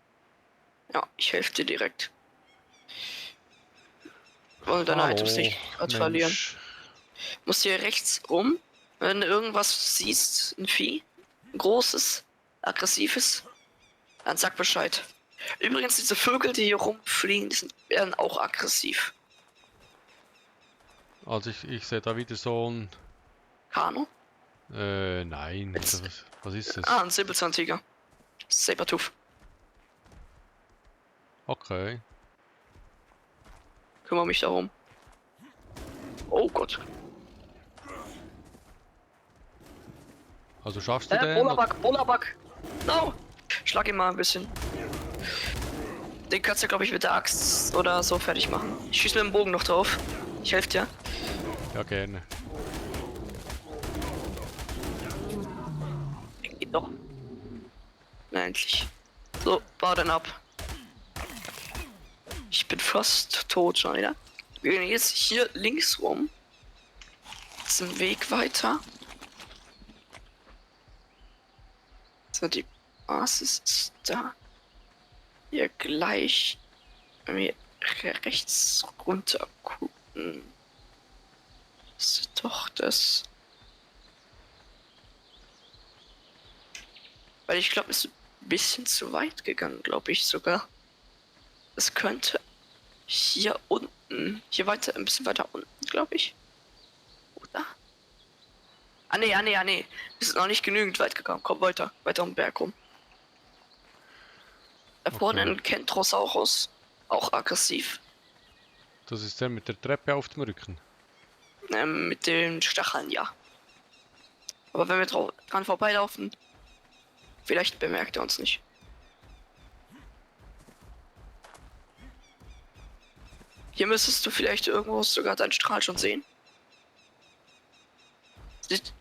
Ja, ich helfe dir direkt. Wollen deine Items nicht gerade verlieren. Mensch. Musst hier rechts rum, wenn du irgendwas siehst, ein Vieh, ein großes, aggressives, dann sag Bescheid. Übrigens, diese Vögel, die hier rumfliegen, werden auch aggressiv. Also ich sehe da wieder so ein... Kano? Nein. Was ist das? Ah, ein Säbelzahntiger. Sabertooth. Okay. Kümmere mich darum. Oh Gott. Also schaffst du den? Bolabak, Bolabak. No. Schlag ihn mal ein bisschen. Den kannst du, glaube ich, mit der Axt oder so fertig machen. Ich schieße mit dem Bogen noch drauf. Ich helfe dir. Ja, gerne. Geht doch. Na, endlich. So, bau dann ab. Ich bin fast tot schon wieder. Wir gehen jetzt hier links rum. Zum Weg weiter. So, die Basis ist da. Hier gleich. Wenn wir rechts runter gucken. Ist doch das. Weil ich glaube, es ist ein bisschen zu weit gegangen, glaube ich sogar. Es könnte hier unten, hier weiter, ein bisschen weiter unten, glaube ich. Oder? Ah nee, ah nee, ah nee. Wir sind noch nicht genügend weit gegangen. Komm weiter, weiter um den Berg rum. Da vorne Okay. ein Kentrosaurus, auch aggressiv. Das ist der mit der Treppe auf dem Rücken. Mit den Stacheln, ja. Aber wenn wir dran vorbeilaufen, vielleicht bemerkt er uns nicht. Hier müsstest du vielleicht irgendwo sogar deinen Strahl schon sehen.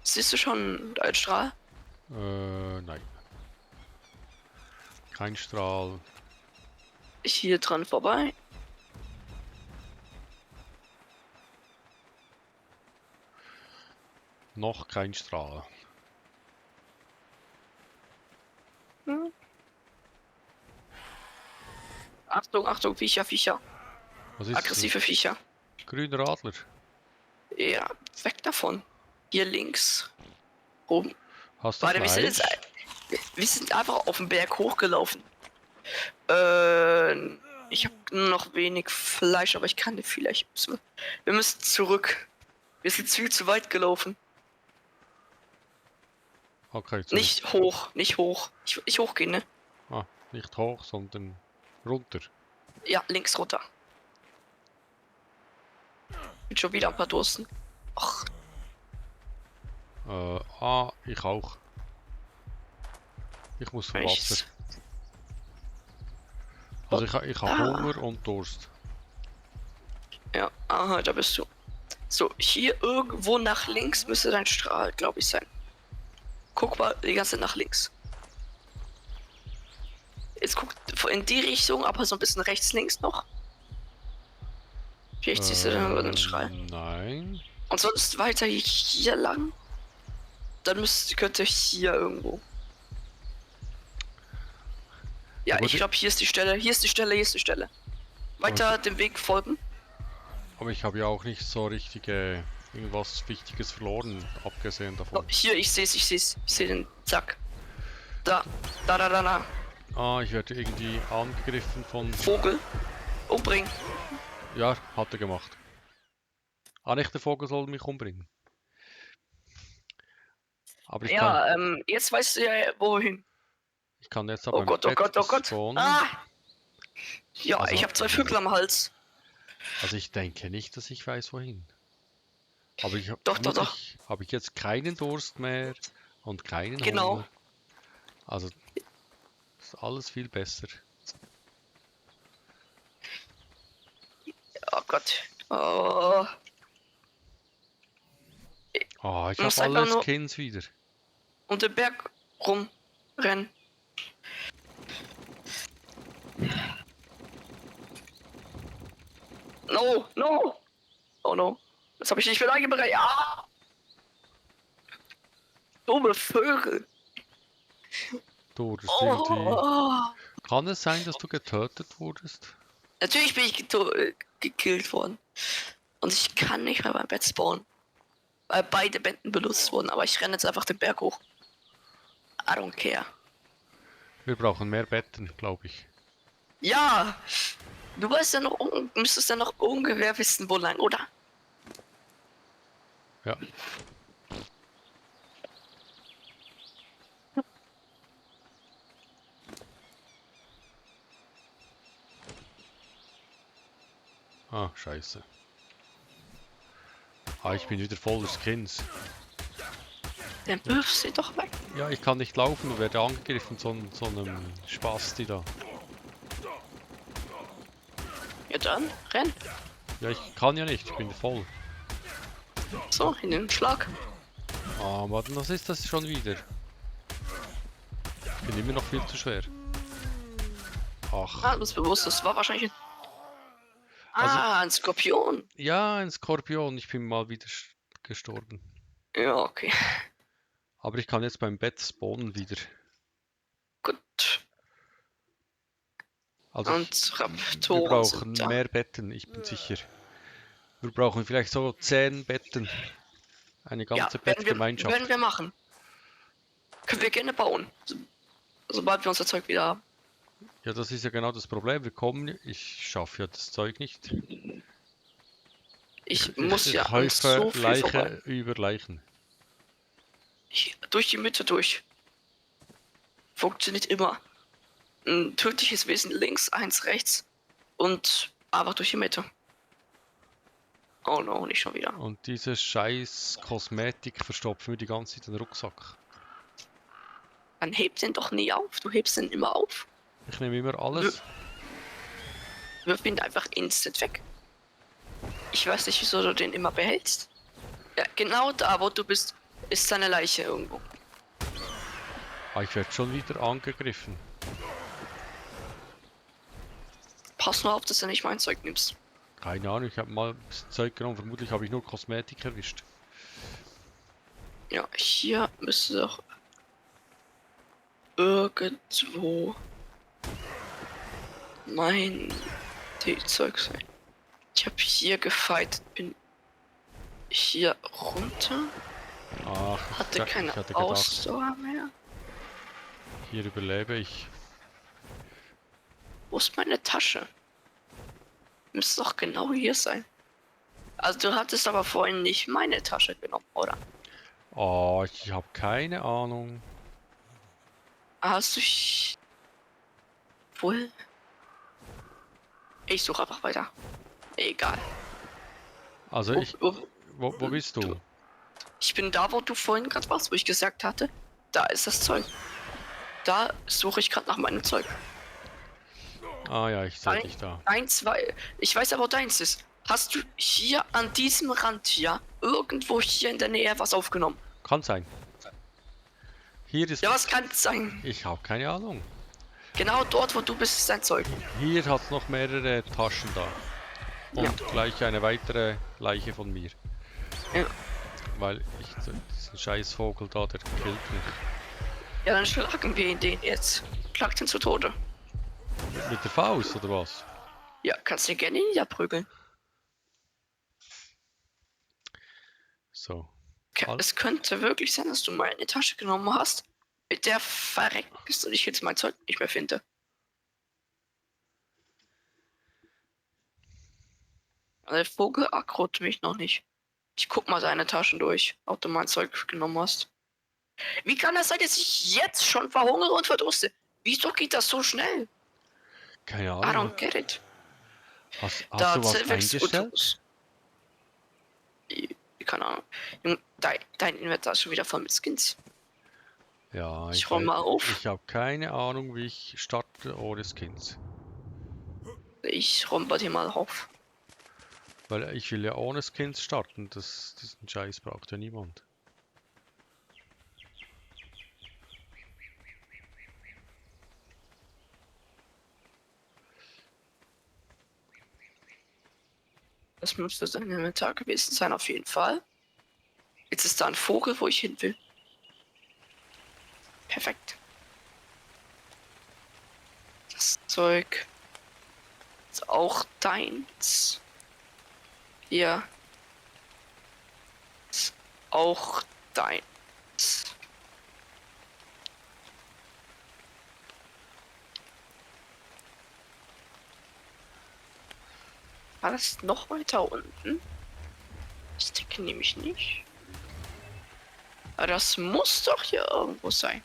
Siehst du schon deinen Strahl? Nein. Kein Strahl. Hier dran vorbei. Noch kein Strahl. Hm. Achtung, Achtung, Viecher, Viecher. Was ist Aggressive Viecher. das? Grüner Adler. Ja, weg davon. Hier links. Oben. Hast du Warte, Fleisch? wir sind einfach auf den Berg hochgelaufen. Ich habe noch wenig Fleisch, aber ich kann dir vielleicht. Wir müssen zurück. Wir sind viel zu weit gelaufen. Okay, zurück. Nicht hoch, nicht hoch. Ich hochgehen, ne? Ah, nicht hoch, sondern runter. Ja, links runter. Bin schon wieder ein paar Dursten. Ach, Ich auch. Ich muss für echt? Wasser. Also ich habe Hunger und Durst. Ja, aha, da bist du. So, hier irgendwo nach links müsste dein Strahl, glaube ich, sein. Guck mal die ganze Zeit nach links. Jetzt guck in die Richtung, aber so ein bisschen rechts, links noch. Vielleicht siehst du dann über den Strahl. Nein. Und sonst weiter hier lang. Dann könnte hier irgendwo. Ja, Aber ich glaube, hier ist die Stelle, hier ist die Stelle, hier ist die Stelle. Weiter dem Weg folgen. Aber ich habe ja auch nicht so richtige irgendwas Wichtiges verloren, abgesehen Oh, davon. hier, ich sehe ich sehe den Zack. Da, da. Ah, ich werde irgendwie angegriffen von... Vogel. Umbringen. Ja, hat er gemacht. Ah, nicht der Vogel soll mich umbringen. Aber Ja, jetzt weißt du ja wohin. ich kann jetzt aber Oh ein Gott, oh Bett Gott, oh Gott. spawnen. Ah! Ja, Also- ich habe 2 Vögel am Hals. Also ich denke nicht, dass ich weiß wohin. Aber ich habe Doch. habe ich jetzt keinen Durst mehr und keinen Genau. Hunger. Also ist alles viel besser. Oh Gott. Oh. Ah, ich Muss habe einfach alle nur Skins wieder. um den Berg rumrennen. No. Oh no. Das habe ich nicht mit eingeberechnet. Ja. Dumme Vögel. Du wurdest irgendwie... Oh. Kann es sein, dass du getötet wurdest? Natürlich bin ich gekillt worden. Und ich kann nicht mehr beim Bett spawnen. Weil beide Betten benutzt wurden. Aber ich renne jetzt einfach den Berg hoch. I don't care. Wir brauchen mehr Betten, glaube ich. Ja! Du weißt ja noch, müsstest ja noch ungefähr wissen, wo lang, oder? Ja. Ah, scheiße. Ah, ich bin wieder voller Skins. Dann wirf sie doch weg. Ja, ich kann nicht laufen und werde angegriffen von so einem Spasti da. Ja dann, renn. Ja, ich kann ja nicht, ich bin voll. So, in den Schlag. Ah, warte, was ist das schon wieder? Ich bin immer noch viel zu schwer. Ach, Ah, du bist bewusst, das war wahrscheinlich ein... Also- ein Skorpion. ja, ein Skorpion, ich bin mal wieder gestorben. Ja, okay. Aber ich kann jetzt beim Bett spawnen wieder. Gut. Also Und wir Raptoren brauchen sind da. mehr Betten, ich bin sicher. Wir brauchen vielleicht so 10 Betten. Eine ganze Bettgemeinschaft. werden wir machen. Können wir gerne bauen. Sobald wir unser Zeug wieder haben. Ja, das ist ja genau das Problem. Wir kommen, ich schaffe ja das Zeug nicht. Ich muss ja an häufe so viel vorbei. Leiche über Leichen. Durch die Mitte durch. Funktioniert immer. Ein tödliches Wesen links, eins rechts. Und einfach durch die Mitte. Oh no, nicht schon wieder. Und diese scheiß Kosmetik verstopfen wir die ganze Zeit in den Rucksack. Dann heb den doch nie auf. Du hebst den immer auf. Ich nehme immer alles. Wirf ihn einfach instant weg. Ich weiß nicht, wieso du den immer behältst. Ja, genau da, wo du bist, ist seine Leiche irgendwo. Ah, ich werde schon wieder angegriffen. Pass nur auf, dass du nicht mein Zeug nimmst. Keine Ahnung, ich habe mal ein bisschen Zeug genommen. Vermutlich habe ich nur Kosmetik erwischt. Ja, hier müsste doch irgendwo mein Zeug sein. Ich habe hier gefightet, bin hier runter, Ach, hatte ich keine hatte gedacht, Ausdauer mehr. hier überlebe ich. Wo ist meine Tasche? Müsste doch genau hier sein. Also du hattest aber vorhin nicht meine Tasche genommen, oder? Oh, ich habe keine Ahnung. Hast du... Wohl? Ich suche einfach weiter. Egal. Also wo bist du? du- Ich bin da, wo du vorhin gerade warst, wo ich gesagt hatte, da ist das Zeug. Da suche ich gerade nach meinem Zeug. Ah ja, ich sehe dich da. Eins, weil ich weiß aber, wo deins ist. Hast du hier an diesem Rand hier, irgendwo hier in der Nähe was aufgenommen? Kann sein. Hier ist... Ja, was kann es sein? Ich habe keine Ahnung. Genau dort, wo du bist, ist dein Zeug. Hier hat es noch mehrere Taschen da. Und gleich eine weitere Leiche von mir. Ja. Weil diesen scheiß Vogel da, der killt mich. Ja, dann schlagen wir ihn den jetzt. Schlagt ihn zu Tode. Mit der Faust oder was? Ja, kannst du gerne niederprügeln. So. Es könnte wirklich sein, dass du meine Tasche genommen hast, mit der verreckt bist und ich jetzt mein Zeug nicht mehr finde. Der Vogel aggrot mich noch nicht. Ich guck mal deine Taschen durch, ob du mein Zeug genommen hast. Wie kann das sein, dass ich jetzt schon verhungere und verdurste? Wieso geht das so schnell? Keine I Ahnung. don't get it. Hast du was eingestellt? Keine Ahnung. Dein Inventar ist schon wieder voll mit Skins. Ja, Ich räume mal auf. Ich habe keine Ahnung, wie ich starte ohne Skins. Ich räume bei dir mal auf. Weil ich will ja ohne Skins starten. Diesen Scheiß braucht ja niemand. Das müsste sein Inventar gewesen sein, auf jeden Fall. Jetzt ist da ein Vogel, wo ich hin will. Perfekt. Das Zeug ist auch deins. Hier ist auch deins. War das noch weiter unten? Ich denke nämlich nicht. Aber das muss doch hier irgendwo sein.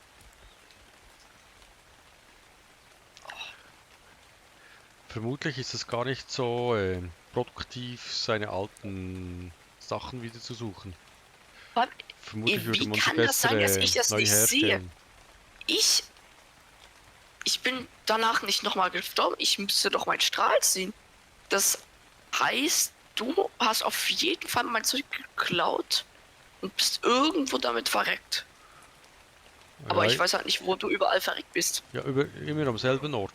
Vermutlich ist es gar nicht so produktiv seine alten Sachen wieder zu suchen. Was? Vermutlich würde Wie man sie kann das sein, dass bessere ich das neu nicht sehe? herstellen. Ich bin danach nicht nochmal gestorben. Ich müsste doch meinen Strahl ziehen. Das heißt, du hast auf jeden Fall mein Zeug geklaut und bist irgendwo damit verreckt. Aber Ja, ich weiß halt nicht, wo du überall verreckt bist. ja immer am selben Ort.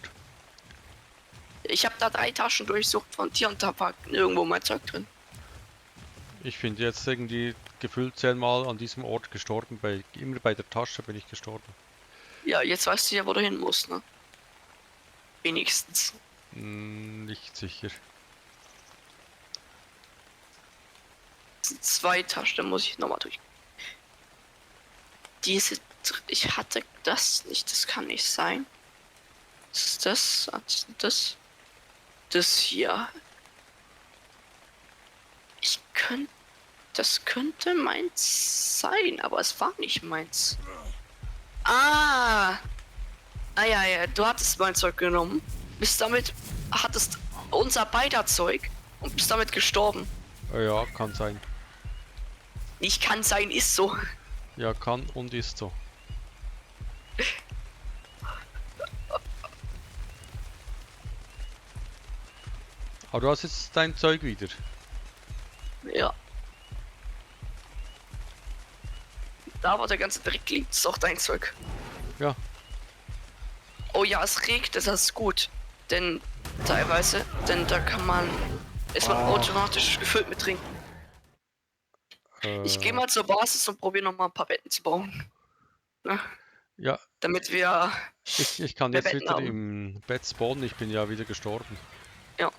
Ich habe da 3 Taschen durchsucht von dir und da war irgendwo mein Zeug drin. Ich bin jetzt irgendwie gefühlt 10-mal an diesem Ort gestorben. Immer bei der Tasche bin ich gestorben. Ja, jetzt weißt du ja, wo du hin musst, ne? Wenigstens. Nicht sicher. Das sind 2 Taschen, da muss ich nochmal durch. Ich hatte das nicht, das kann nicht sein. Was ist das? Das hier. Das könnte meins sein, aber es war nicht meins. Ah! Ah ja, du hattest mein Zeug genommen. Hattest unser beider Zeug und bist damit gestorben. Ja, kann sein. Nicht kann sein, ist so. Ja, kann und ist so. Aber du hast jetzt dein Zeug wieder. Ja. Da, wo der ganze Dreck liegt, ist auch dein Zeug. Ja. Oh ja, es regnet, das ist gut. Denn teilweise, da ist man automatisch gefüllt mit Trinken. Ich gehe mal zur Basis und probiere noch mal ein paar Betten zu bauen. Ne? Ja, Damit wir ich kann mehr jetzt Betten wieder haben. im Bett spawnen. Ich bin ja wieder gestorben. Ja.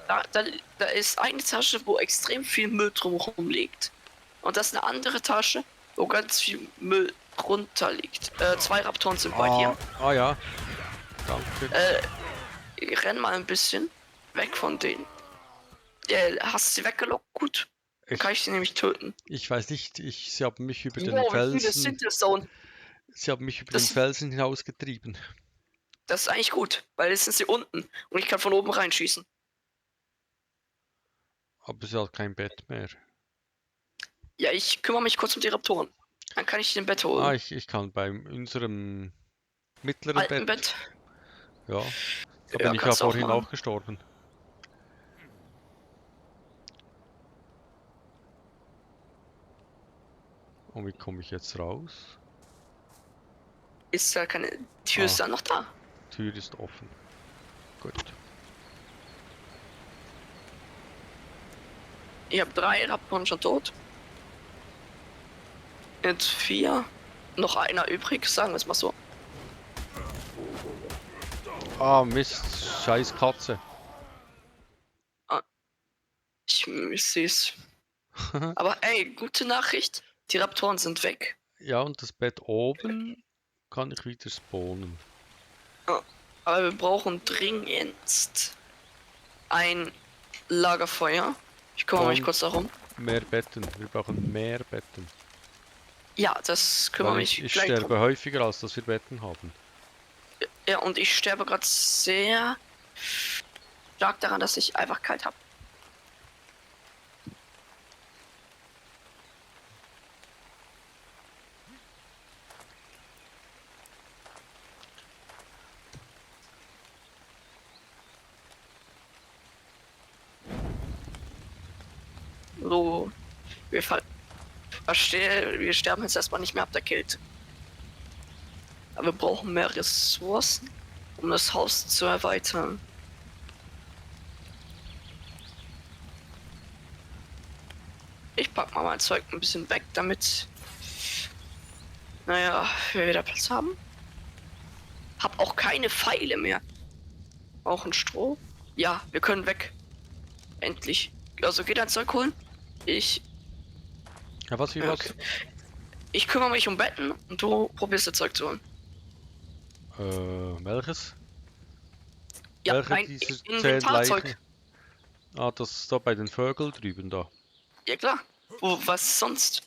Da ist eine Tasche, wo extrem viel Müll drumherum liegt. Und das ist eine andere Tasche, wo ganz viel Müll drunter liegt. 2 Raptoren sind bei dir. Ah ja. Danke. Ich renn mal ein bisschen weg von denen. Hast du sie weggelockt? Gut. Dann kann ich sie nämlich töten. Ich weiß nicht, sie haben mich über den Wow, wie viele Felsen. sind das da? Sie haben mich über Das- den Felsen hinausgetrieben. Das ist eigentlich gut, weil jetzt sind sie unten und ich kann von oben reinschießen. Aber sie hat kein Bett mehr. Ja, ich kümmere mich kurz um die Raptoren. Dann kann ich den Bett holen. Ah, ich kann bei unserem mittleren Alten Bett. Bett. Ja, da Ja, bin ich ja kannst du auch vorhin machen. auch gestorben. Und wie komme ich jetzt raus? Ist da keine Tür ist da noch da. Tür ist offen. Gut. Ich habe 3 Raptoren schon tot. Jetzt 4. Noch einer übrig, sagen wir es mal so. Ah, Mist. Scheiß Katze. Ich sehe es. Aber ey, gute Nachricht. Die Raptoren sind weg. Ja, und das Bett oben kann ich wieder spawnen. Aber wir brauchen dringendst ein Lagerfeuer. Ich kümmere mich Und kurz darum. mehr Betten. Wir brauchen mehr Betten. Ja, das kümmere Weil mich ich gleich sterbe drum. häufiger, als dass wir Betten haben. Ja, und ich sterbe gerade sehr stark daran, dass ich einfach kalt habe. So, wir sterben jetzt erstmal nicht mehr ab der Kälte. Aber wir brauchen mehr Ressourcen, um das Haus zu erweitern. Ich pack mal mein Zeug ein bisschen weg, damit, naja, wir wieder Platz haben. Hab auch keine Pfeile mehr. Auch ein Stroh. Ja, wir können weg. Endlich. Also geh dein Zeug holen. Ja, was wie was? Okay. Ich kümmere mich um Betten und du probierst das Zeug zu holen. Welches? Ja, Welche ein dieser 10 Inventarzeug. Leichen? Ah, das ist da bei den Vögeln drüben da. Ja klar. Was sonst?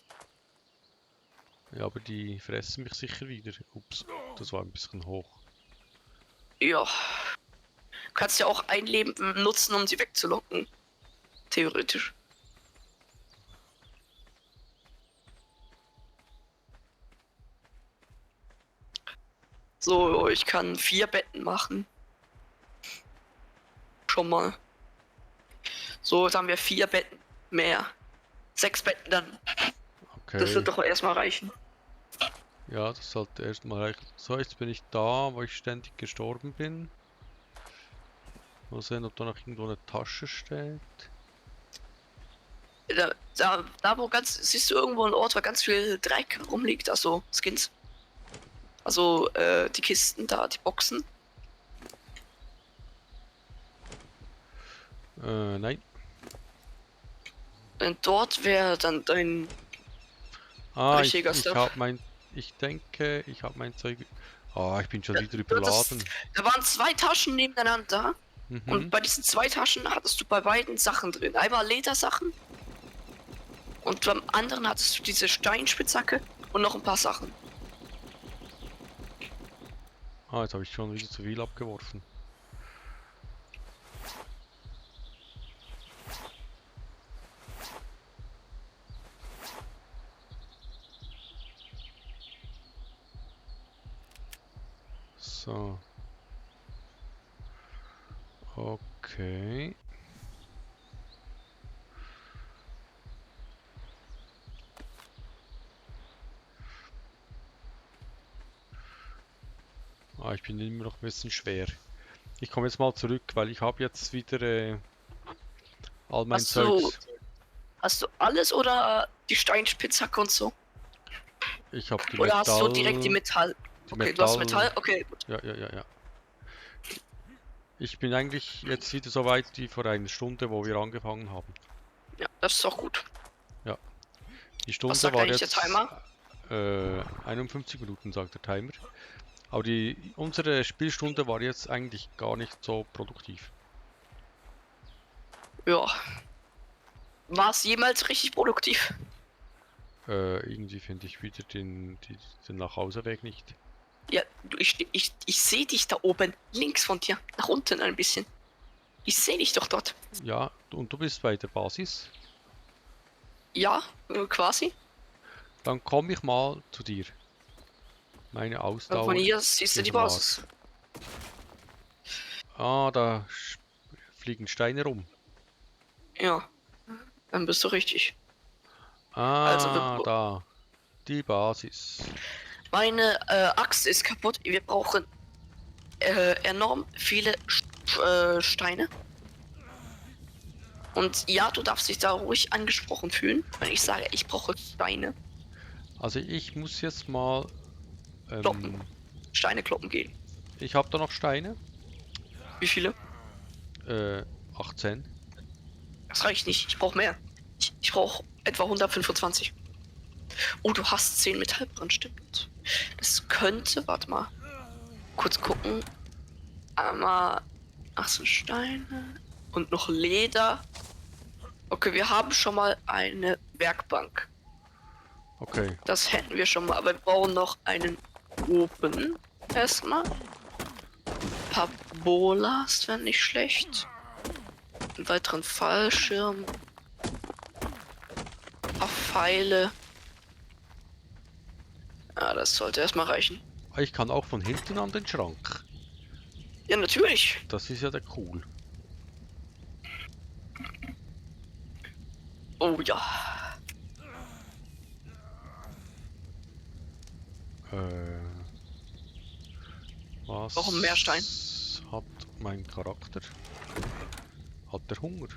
Ja, aber die fressen mich sicher wieder. Ups, das war ein bisschen hoch. Ja. Du kannst ja auch ein Leben nutzen, um sie wegzulocken. Theoretisch. So, ich kann 4 Betten machen. Schon mal. So, jetzt haben wir 4 Betten mehr. 6 Betten dann. Das Okay. wird doch erstmal reichen. Ja, das sollte erstmal reichen. So, jetzt bin ich da, wo ich ständig gestorben bin. Mal sehen, ob da noch irgendwo eine Tasche steht. Da wo ganz, siehst du irgendwo einen Ort, wo ganz viel Dreck rumliegt, also Skins. Also die Kisten da, die Boxen. Nein. Und dort wäre dann dein Ah, richtiger Stuff. ich denke, ich habe mein Zeug. Ah, ich bin schon wieder Das, überladen. da waren 2 Taschen nebeneinander. Und Mhm. bei diesen 2 Taschen hattest du bei beiden Sachen drin. Einmal Ledersachen. Und beim anderen hattest du diese Steinspitzhacke und noch ein paar Sachen. Ah, jetzt habe ich schon wieder zu viel abgeworfen. So. Okay. Ah, ich bin immer noch ein bisschen schwer. Ich komme jetzt mal zurück, weil ich habe jetzt wieder all mein Zeugs. Hast du alles oder die Steinspitzhacke und so? Ich habe die Oder hast du direkt die Metall? die Okay, du hast Metall? Okay, gut. Ja. Ich bin eigentlich jetzt wieder so weit wie vor einer Stunde, wo wir angefangen haben. Ja, das ist doch gut. Die Stunde Was sagt war eigentlich jetzt der Timer? 51 Minuten, sagt der Timer. Aber unsere Spielstunde war jetzt eigentlich gar nicht so produktiv. Ja. War es jemals richtig produktiv? Irgendwie finde ich wieder den Nachhauseweg nicht. Ja, ich sehe dich da oben, links von dir, nach unten ein bisschen. Ich sehe dich doch dort. Ja, und du bist bei der Basis. Ja, quasi. Dann komme ich mal zu dir. Meine Ausdauer Von hier siehst du ist die am Arsch. Basis. Ah, da fliegen Steine rum. Ja, dann bist du richtig. Ah, Also, da. Die Basis. meine Axt ist kaputt. Wir brauchen enorm viele Steine. Und ja, du darfst dich da ruhig angesprochen fühlen, wenn ich sage, ich brauche Steine. Also ich muss jetzt mal... Kloppen. Steine kloppen gehen. ich habe da noch Steine. Wie viele? 18. Das reicht nicht. Ich brauche mehr. Ich brauche etwa 125. Oh, du hast 10 Metallbrand, stimmt. Das könnte, warte mal. Kurz gucken. Einmal 18 Steine und noch Leder. Okay, wir haben schon mal eine Werkbank. Okay. Das hätten wir schon mal, aber wir brauchen noch einen Ofen. Erstmal. Ein paar Bolas wären nicht schlecht. Einen weiteren Fallschirm. Ein paar Pfeile. Ja, das sollte erstmal reichen. Ich kann auch von hinten an den Schrank. Ja, natürlich. Das ist ja der cool. Oh ja. Was Brauchen mehr Stein. hat mein Charakter? Hat der Hunger?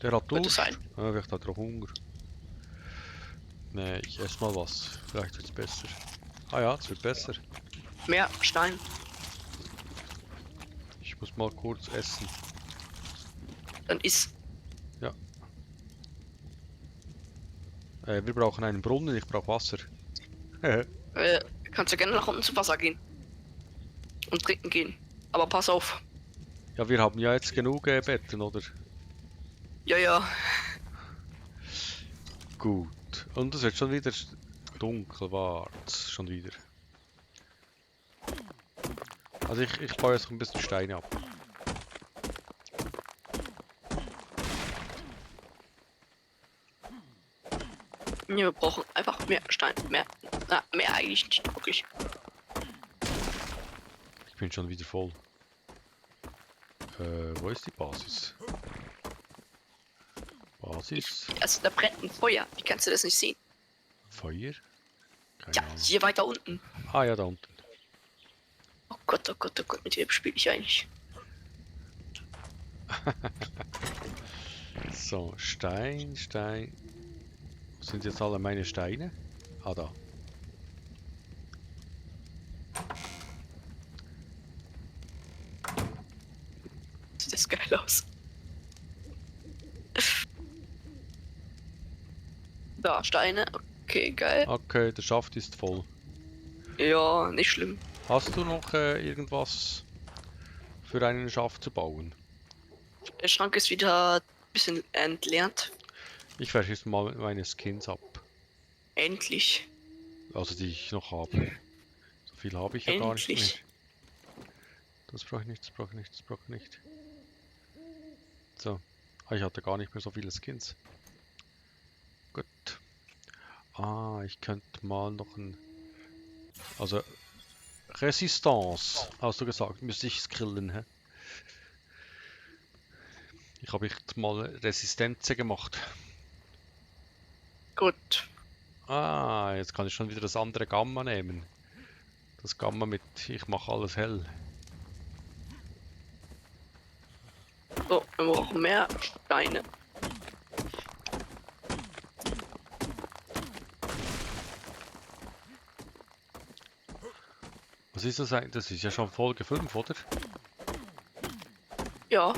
Der hat Könnte Durst. sein. Ah, vielleicht hat er auch Hunger. Nee, ich esse mal was. Vielleicht wird's besser. Ah ja, es wird besser. Mehr Stein. Ich muss mal kurz essen. Dann ist. Wir brauchen einen Brunnen, ich brauche Wasser. Kannst du gerne nach unten zu Wasser gehen. Und trinken gehen. Aber pass auf. Ja, wir haben ja jetzt genug Betten, oder? Ja, ja. Gut. Und es wird schon wieder dunkel, war's schon wieder. Also ich baue jetzt ein bisschen Steine ab. Ja, wir brauchen einfach mehr Stein. Mehr eigentlich nicht wirklich. Ich bin schon wieder voll. Wo ist die Basis? Basis? Also da brennt ein Feuer. Wie kannst du das nicht sehen? Feuer? Keine Ja, Ahnung. hier weiter unten. Ah ja, da unten. Oh Gott, oh Gott, oh Gott, mit wem spiele ich eigentlich? So, Stein, Stein. Wo sind jetzt alle meine Steine? Ah, da. Sieht das geil aus. Da, Steine. Okay, geil. Okay, der Schaft ist voll. Ja, nicht schlimm. Hast du noch irgendwas für einen Schaft zu bauen? Der Schrank ist wieder ein bisschen entleert. Ich werfe jetzt mal meine Skins ab. Endlich. Also die ich noch habe. So viel habe ich ja gar nicht mehr. Endlich. Das brauche ich nicht, das brauche ich nicht, das brauche ich nicht. So. Ah, ich hatte gar nicht mehr so viele Skins. Gut. Ah, ich könnte mal noch ein... Also, Resistance, hast du gesagt, müsste ich skillen, hä? Ich habe jetzt mal Resistenzen gemacht. Gut. Ah, jetzt kann ich schon wieder das andere Gamma nehmen. Das Gamma mit, ich mache alles hell. So, wir brauchen mehr Steine. Was ist das eigentlich? Das ist ja schon Folge 5, oder? Ja.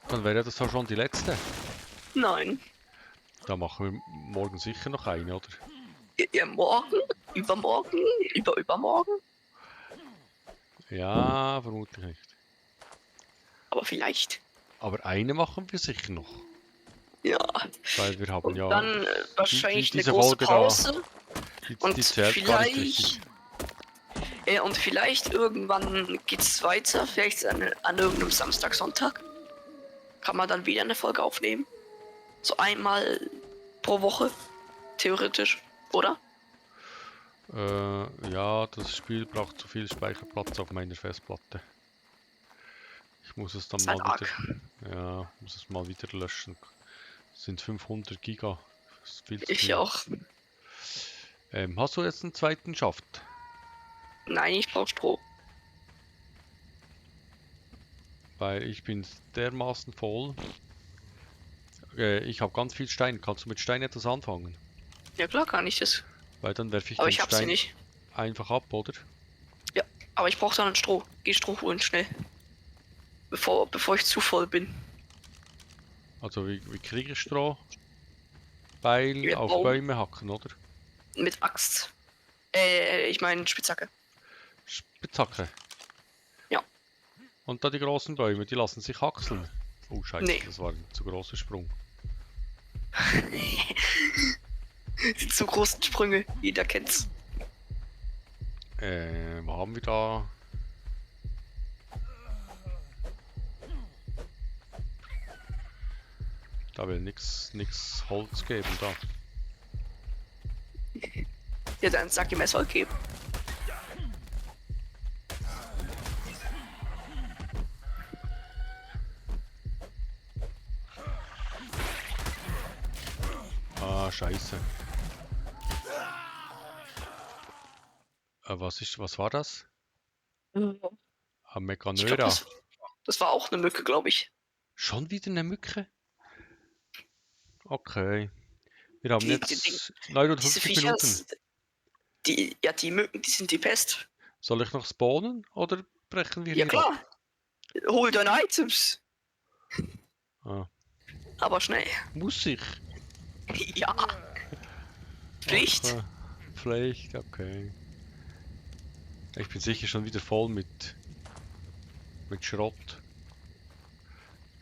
Dann wäre das auch schon die letzte. Nein. Da machen wir morgen sicher noch eine, oder? Ja, morgen? Übermorgen? Übermorgen? Ja, vermutlich nicht. Aber vielleicht. Aber eine machen wir sicher noch. Ja. Weil wir haben Und ja dann wahrscheinlich diese eine große Folge da, Pause. die Und zählt gar nicht richtig. Und vielleicht irgendwann geht's weiter. Vielleicht an irgendeinem Samstag, Sonntag. Kann man dann wieder eine Folge aufnehmen. So einmal pro Woche. Theoretisch. Oder? Ja, das Spiel braucht zu viel Speicherplatz auf meiner Festplatte. Ich muss es dann Ist mal halt wieder, ja, muss es mal wieder löschen. Das sind 500 Giga. Das ist viel zu Ich viel. auch. Hast du jetzt einen zweiten Schaft? Nein, ich brauche Stroh. Weil ich bin dermaßen voll. Ich habe ganz viel Stein. Kannst du mit Stein etwas anfangen? Ja klar kann ich das. Weil dann werfe ich Aber den ich hab sie Stein nicht. einfach ab, oder? Ja, aber ich brauche dann ein Stroh. Geh Stroh holen, schnell. Bevor ich zu voll bin. Also wie kriege ich Stroh? Beil Wir auf bauen- Bäume hacken, oder? Mit Axt. Ich meine Spitzhacke. Spitzhacke. Ja. Und da die großen Bäume, die lassen sich hackseln. Oh Scheiße, Nee. das war ein zu großer Sprung. Die zu großen Sprünge, jeder kennt's. Wo haben wir da? Da will nix Holz geben, da. Ja, dann sag ihm, er soll geben. Ah, Scheiße. Was war das? Ah, Ich glaube, Meganöra. das war auch eine Mücke, glaube ich. Schon wieder eine Mücke? Okay. Wir haben Diese jetzt 59 Viecher, Minuten. die Mücken, die sind die Pest. Soll ich noch spawnen oder brechen wir Ja hier ab? klar. Hol deine Items. Ah, Aber schnell. muss ich? Ja. Pflicht. Okay. Pflicht, okay. Ich bin sicher schon wieder voll mit Schrott.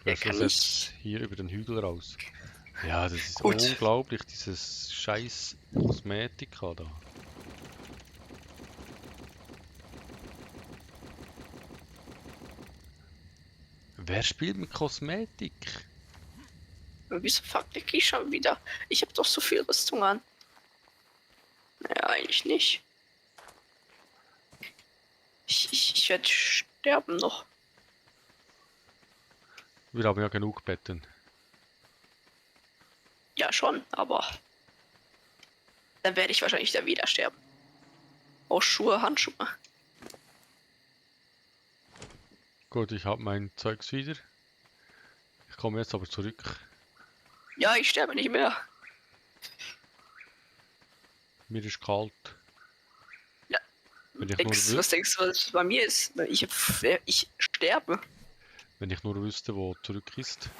Ich werfe das jetzt hier über den Hügel raus. Ja, das ist Gut. unglaublich, dieses scheiß Kosmetika da. Wer spielt mit Kosmetik? Wieso verklicke ich schon wieder? Ich habe doch so viel Rüstung an. Naja, eigentlich nicht. Ich werde sterben noch. Wir haben ja genug Betten. Ja, schon, aber dann werde ich wahrscheinlich da wieder sterben. Auch Schuhe, Handschuhe. Gut, ich habe mein Zeugs wieder. Ich komme jetzt aber zurück. Ja, ich sterbe nicht mehr. Mir ist kalt. Ja. Wenn ich, nur Was denkst du, was bei mir ist? Ich sterbe. wenn ich nur wüsste, wo zurück ist.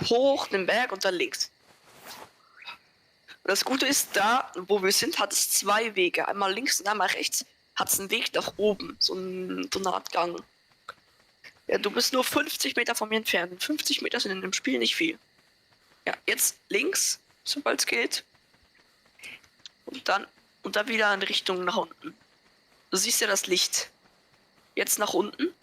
Hoch den Berg und dann links. Das Gute ist, da, wo wir sind, hat es zwei Wege. Einmal links und einmal rechts hat es einen Weg nach oben. So eine Art Gang. Ja, du bist nur 50 Meter von mir entfernt. 50 Meter sind in dem Spiel nicht viel. Ja, jetzt links, sobald es geht. Und dann wieder in Richtung nach unten. Du siehst ja das Licht. Jetzt nach unten.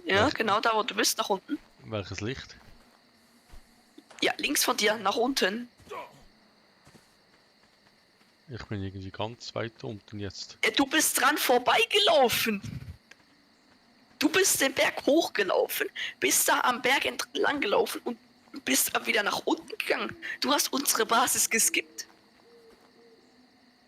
Ja, Was? genau da, wo du bist, nach unten. Welches Licht? Ja, links von dir, nach unten. Ich bin irgendwie ganz weit unten jetzt. Ja, du bist dran vorbeigelaufen. Du bist den Berg hochgelaufen, bist da am Berg entlang gelaufen und bist wieder nach unten gegangen. Du hast unsere Basis geskippt.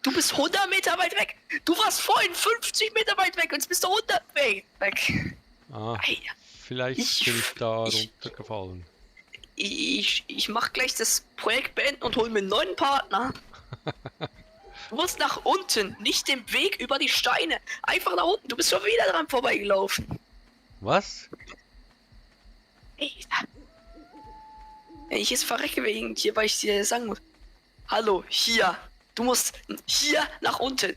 Du bist 100 Meter weit weg. Du warst vorhin 50 Meter weit weg und jetzt bist du 100 Meter weg. Ah, Ei, vielleicht bin ich da runtergefallen. Ich mach gleich das Projekt beenden und hol mir einen neuen Partner. Du musst nach unten, nicht den Weg über die Steine. Einfach nach unten. Du bist schon wieder dran vorbeigelaufen. Was? Ey, wenn ich jetzt verrecke wegen dir, weil ich dir sagen muss. Hallo, hier. Du musst hier nach unten.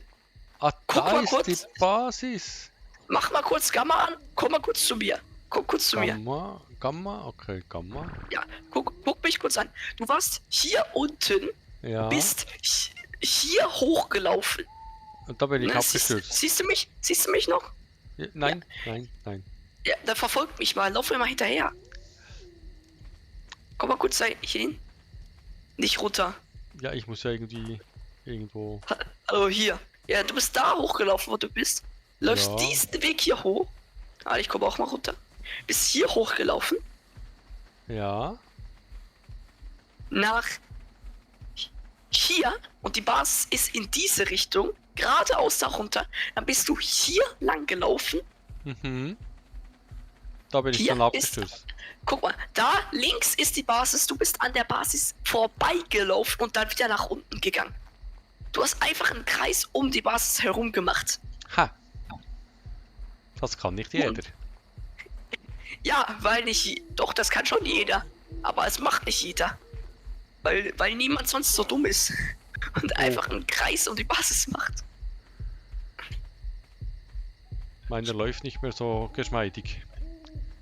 Ah, Guck da mal ist kurz. die Basis. Mach mal kurz Gamma an. Komm mal kurz zu mir. Guck kurz zu mir. Gamma, okay, Gamma. Ja, guck mich kurz an. Du warst hier unten, Ja, bist hier hochgelaufen. und da bin ich Ne, abgestürzt. siehst du mich? Siehst du mich noch? Ja, nein, nein, nein. Ja, dann verfolgt mich mal. Lauf mir mal hinterher. Komm mal kurz da hin. Nicht runter. Ja, ich muss ja irgendwie irgendwo. Hallo, hier. Ja, du bist da hochgelaufen, wo du bist. Läufst Ja. diesen Weg hier hoch. Ah, ich komme auch mal runter. Bist hier hochgelaufen. Ja, Nach hier. Und die Basis ist in diese Richtung. Geradeaus da runter. Dann bist du hier lang gelaufen. mhm. Da bin ich Hier dann ist- abgestürzt. Guck mal, da links ist die Basis. Du bist an der Basis vorbeigelaufen und dann wieder nach unten gegangen. Du hast einfach einen Kreis um die Basis herum gemacht. Ha! Das kann nicht jeder. Ja, weil nicht. Doch, das kann schon jeder. Aber es macht nicht jeder. Weil niemand sonst so dumm ist. Und einfach einen Kreis um die Basis macht. Meiner läuft nicht mehr so geschmeidig.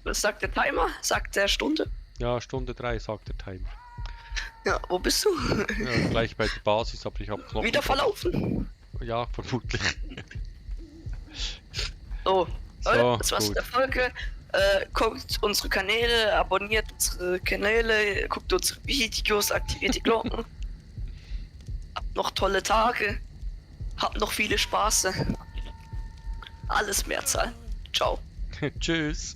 Was sagt der Timer? Sagt der Stunde? Ja, Stunde 3 sagt der Timer. Ja, wo bist du? Ja, gleich bei der Basis, aber ich habe Knochen. Wieder verlaufen. Ja, vermutlich. So, So, Leute, das war's gut. mit der Folge. Guckt unsere Kanäle, abonniert unsere Kanäle, guckt unsere Videos, aktiviert die Glocken. Habt noch tolle Tage. Habt noch viele Spaße. Alles Mehrzahl. Ciao. Tschüss.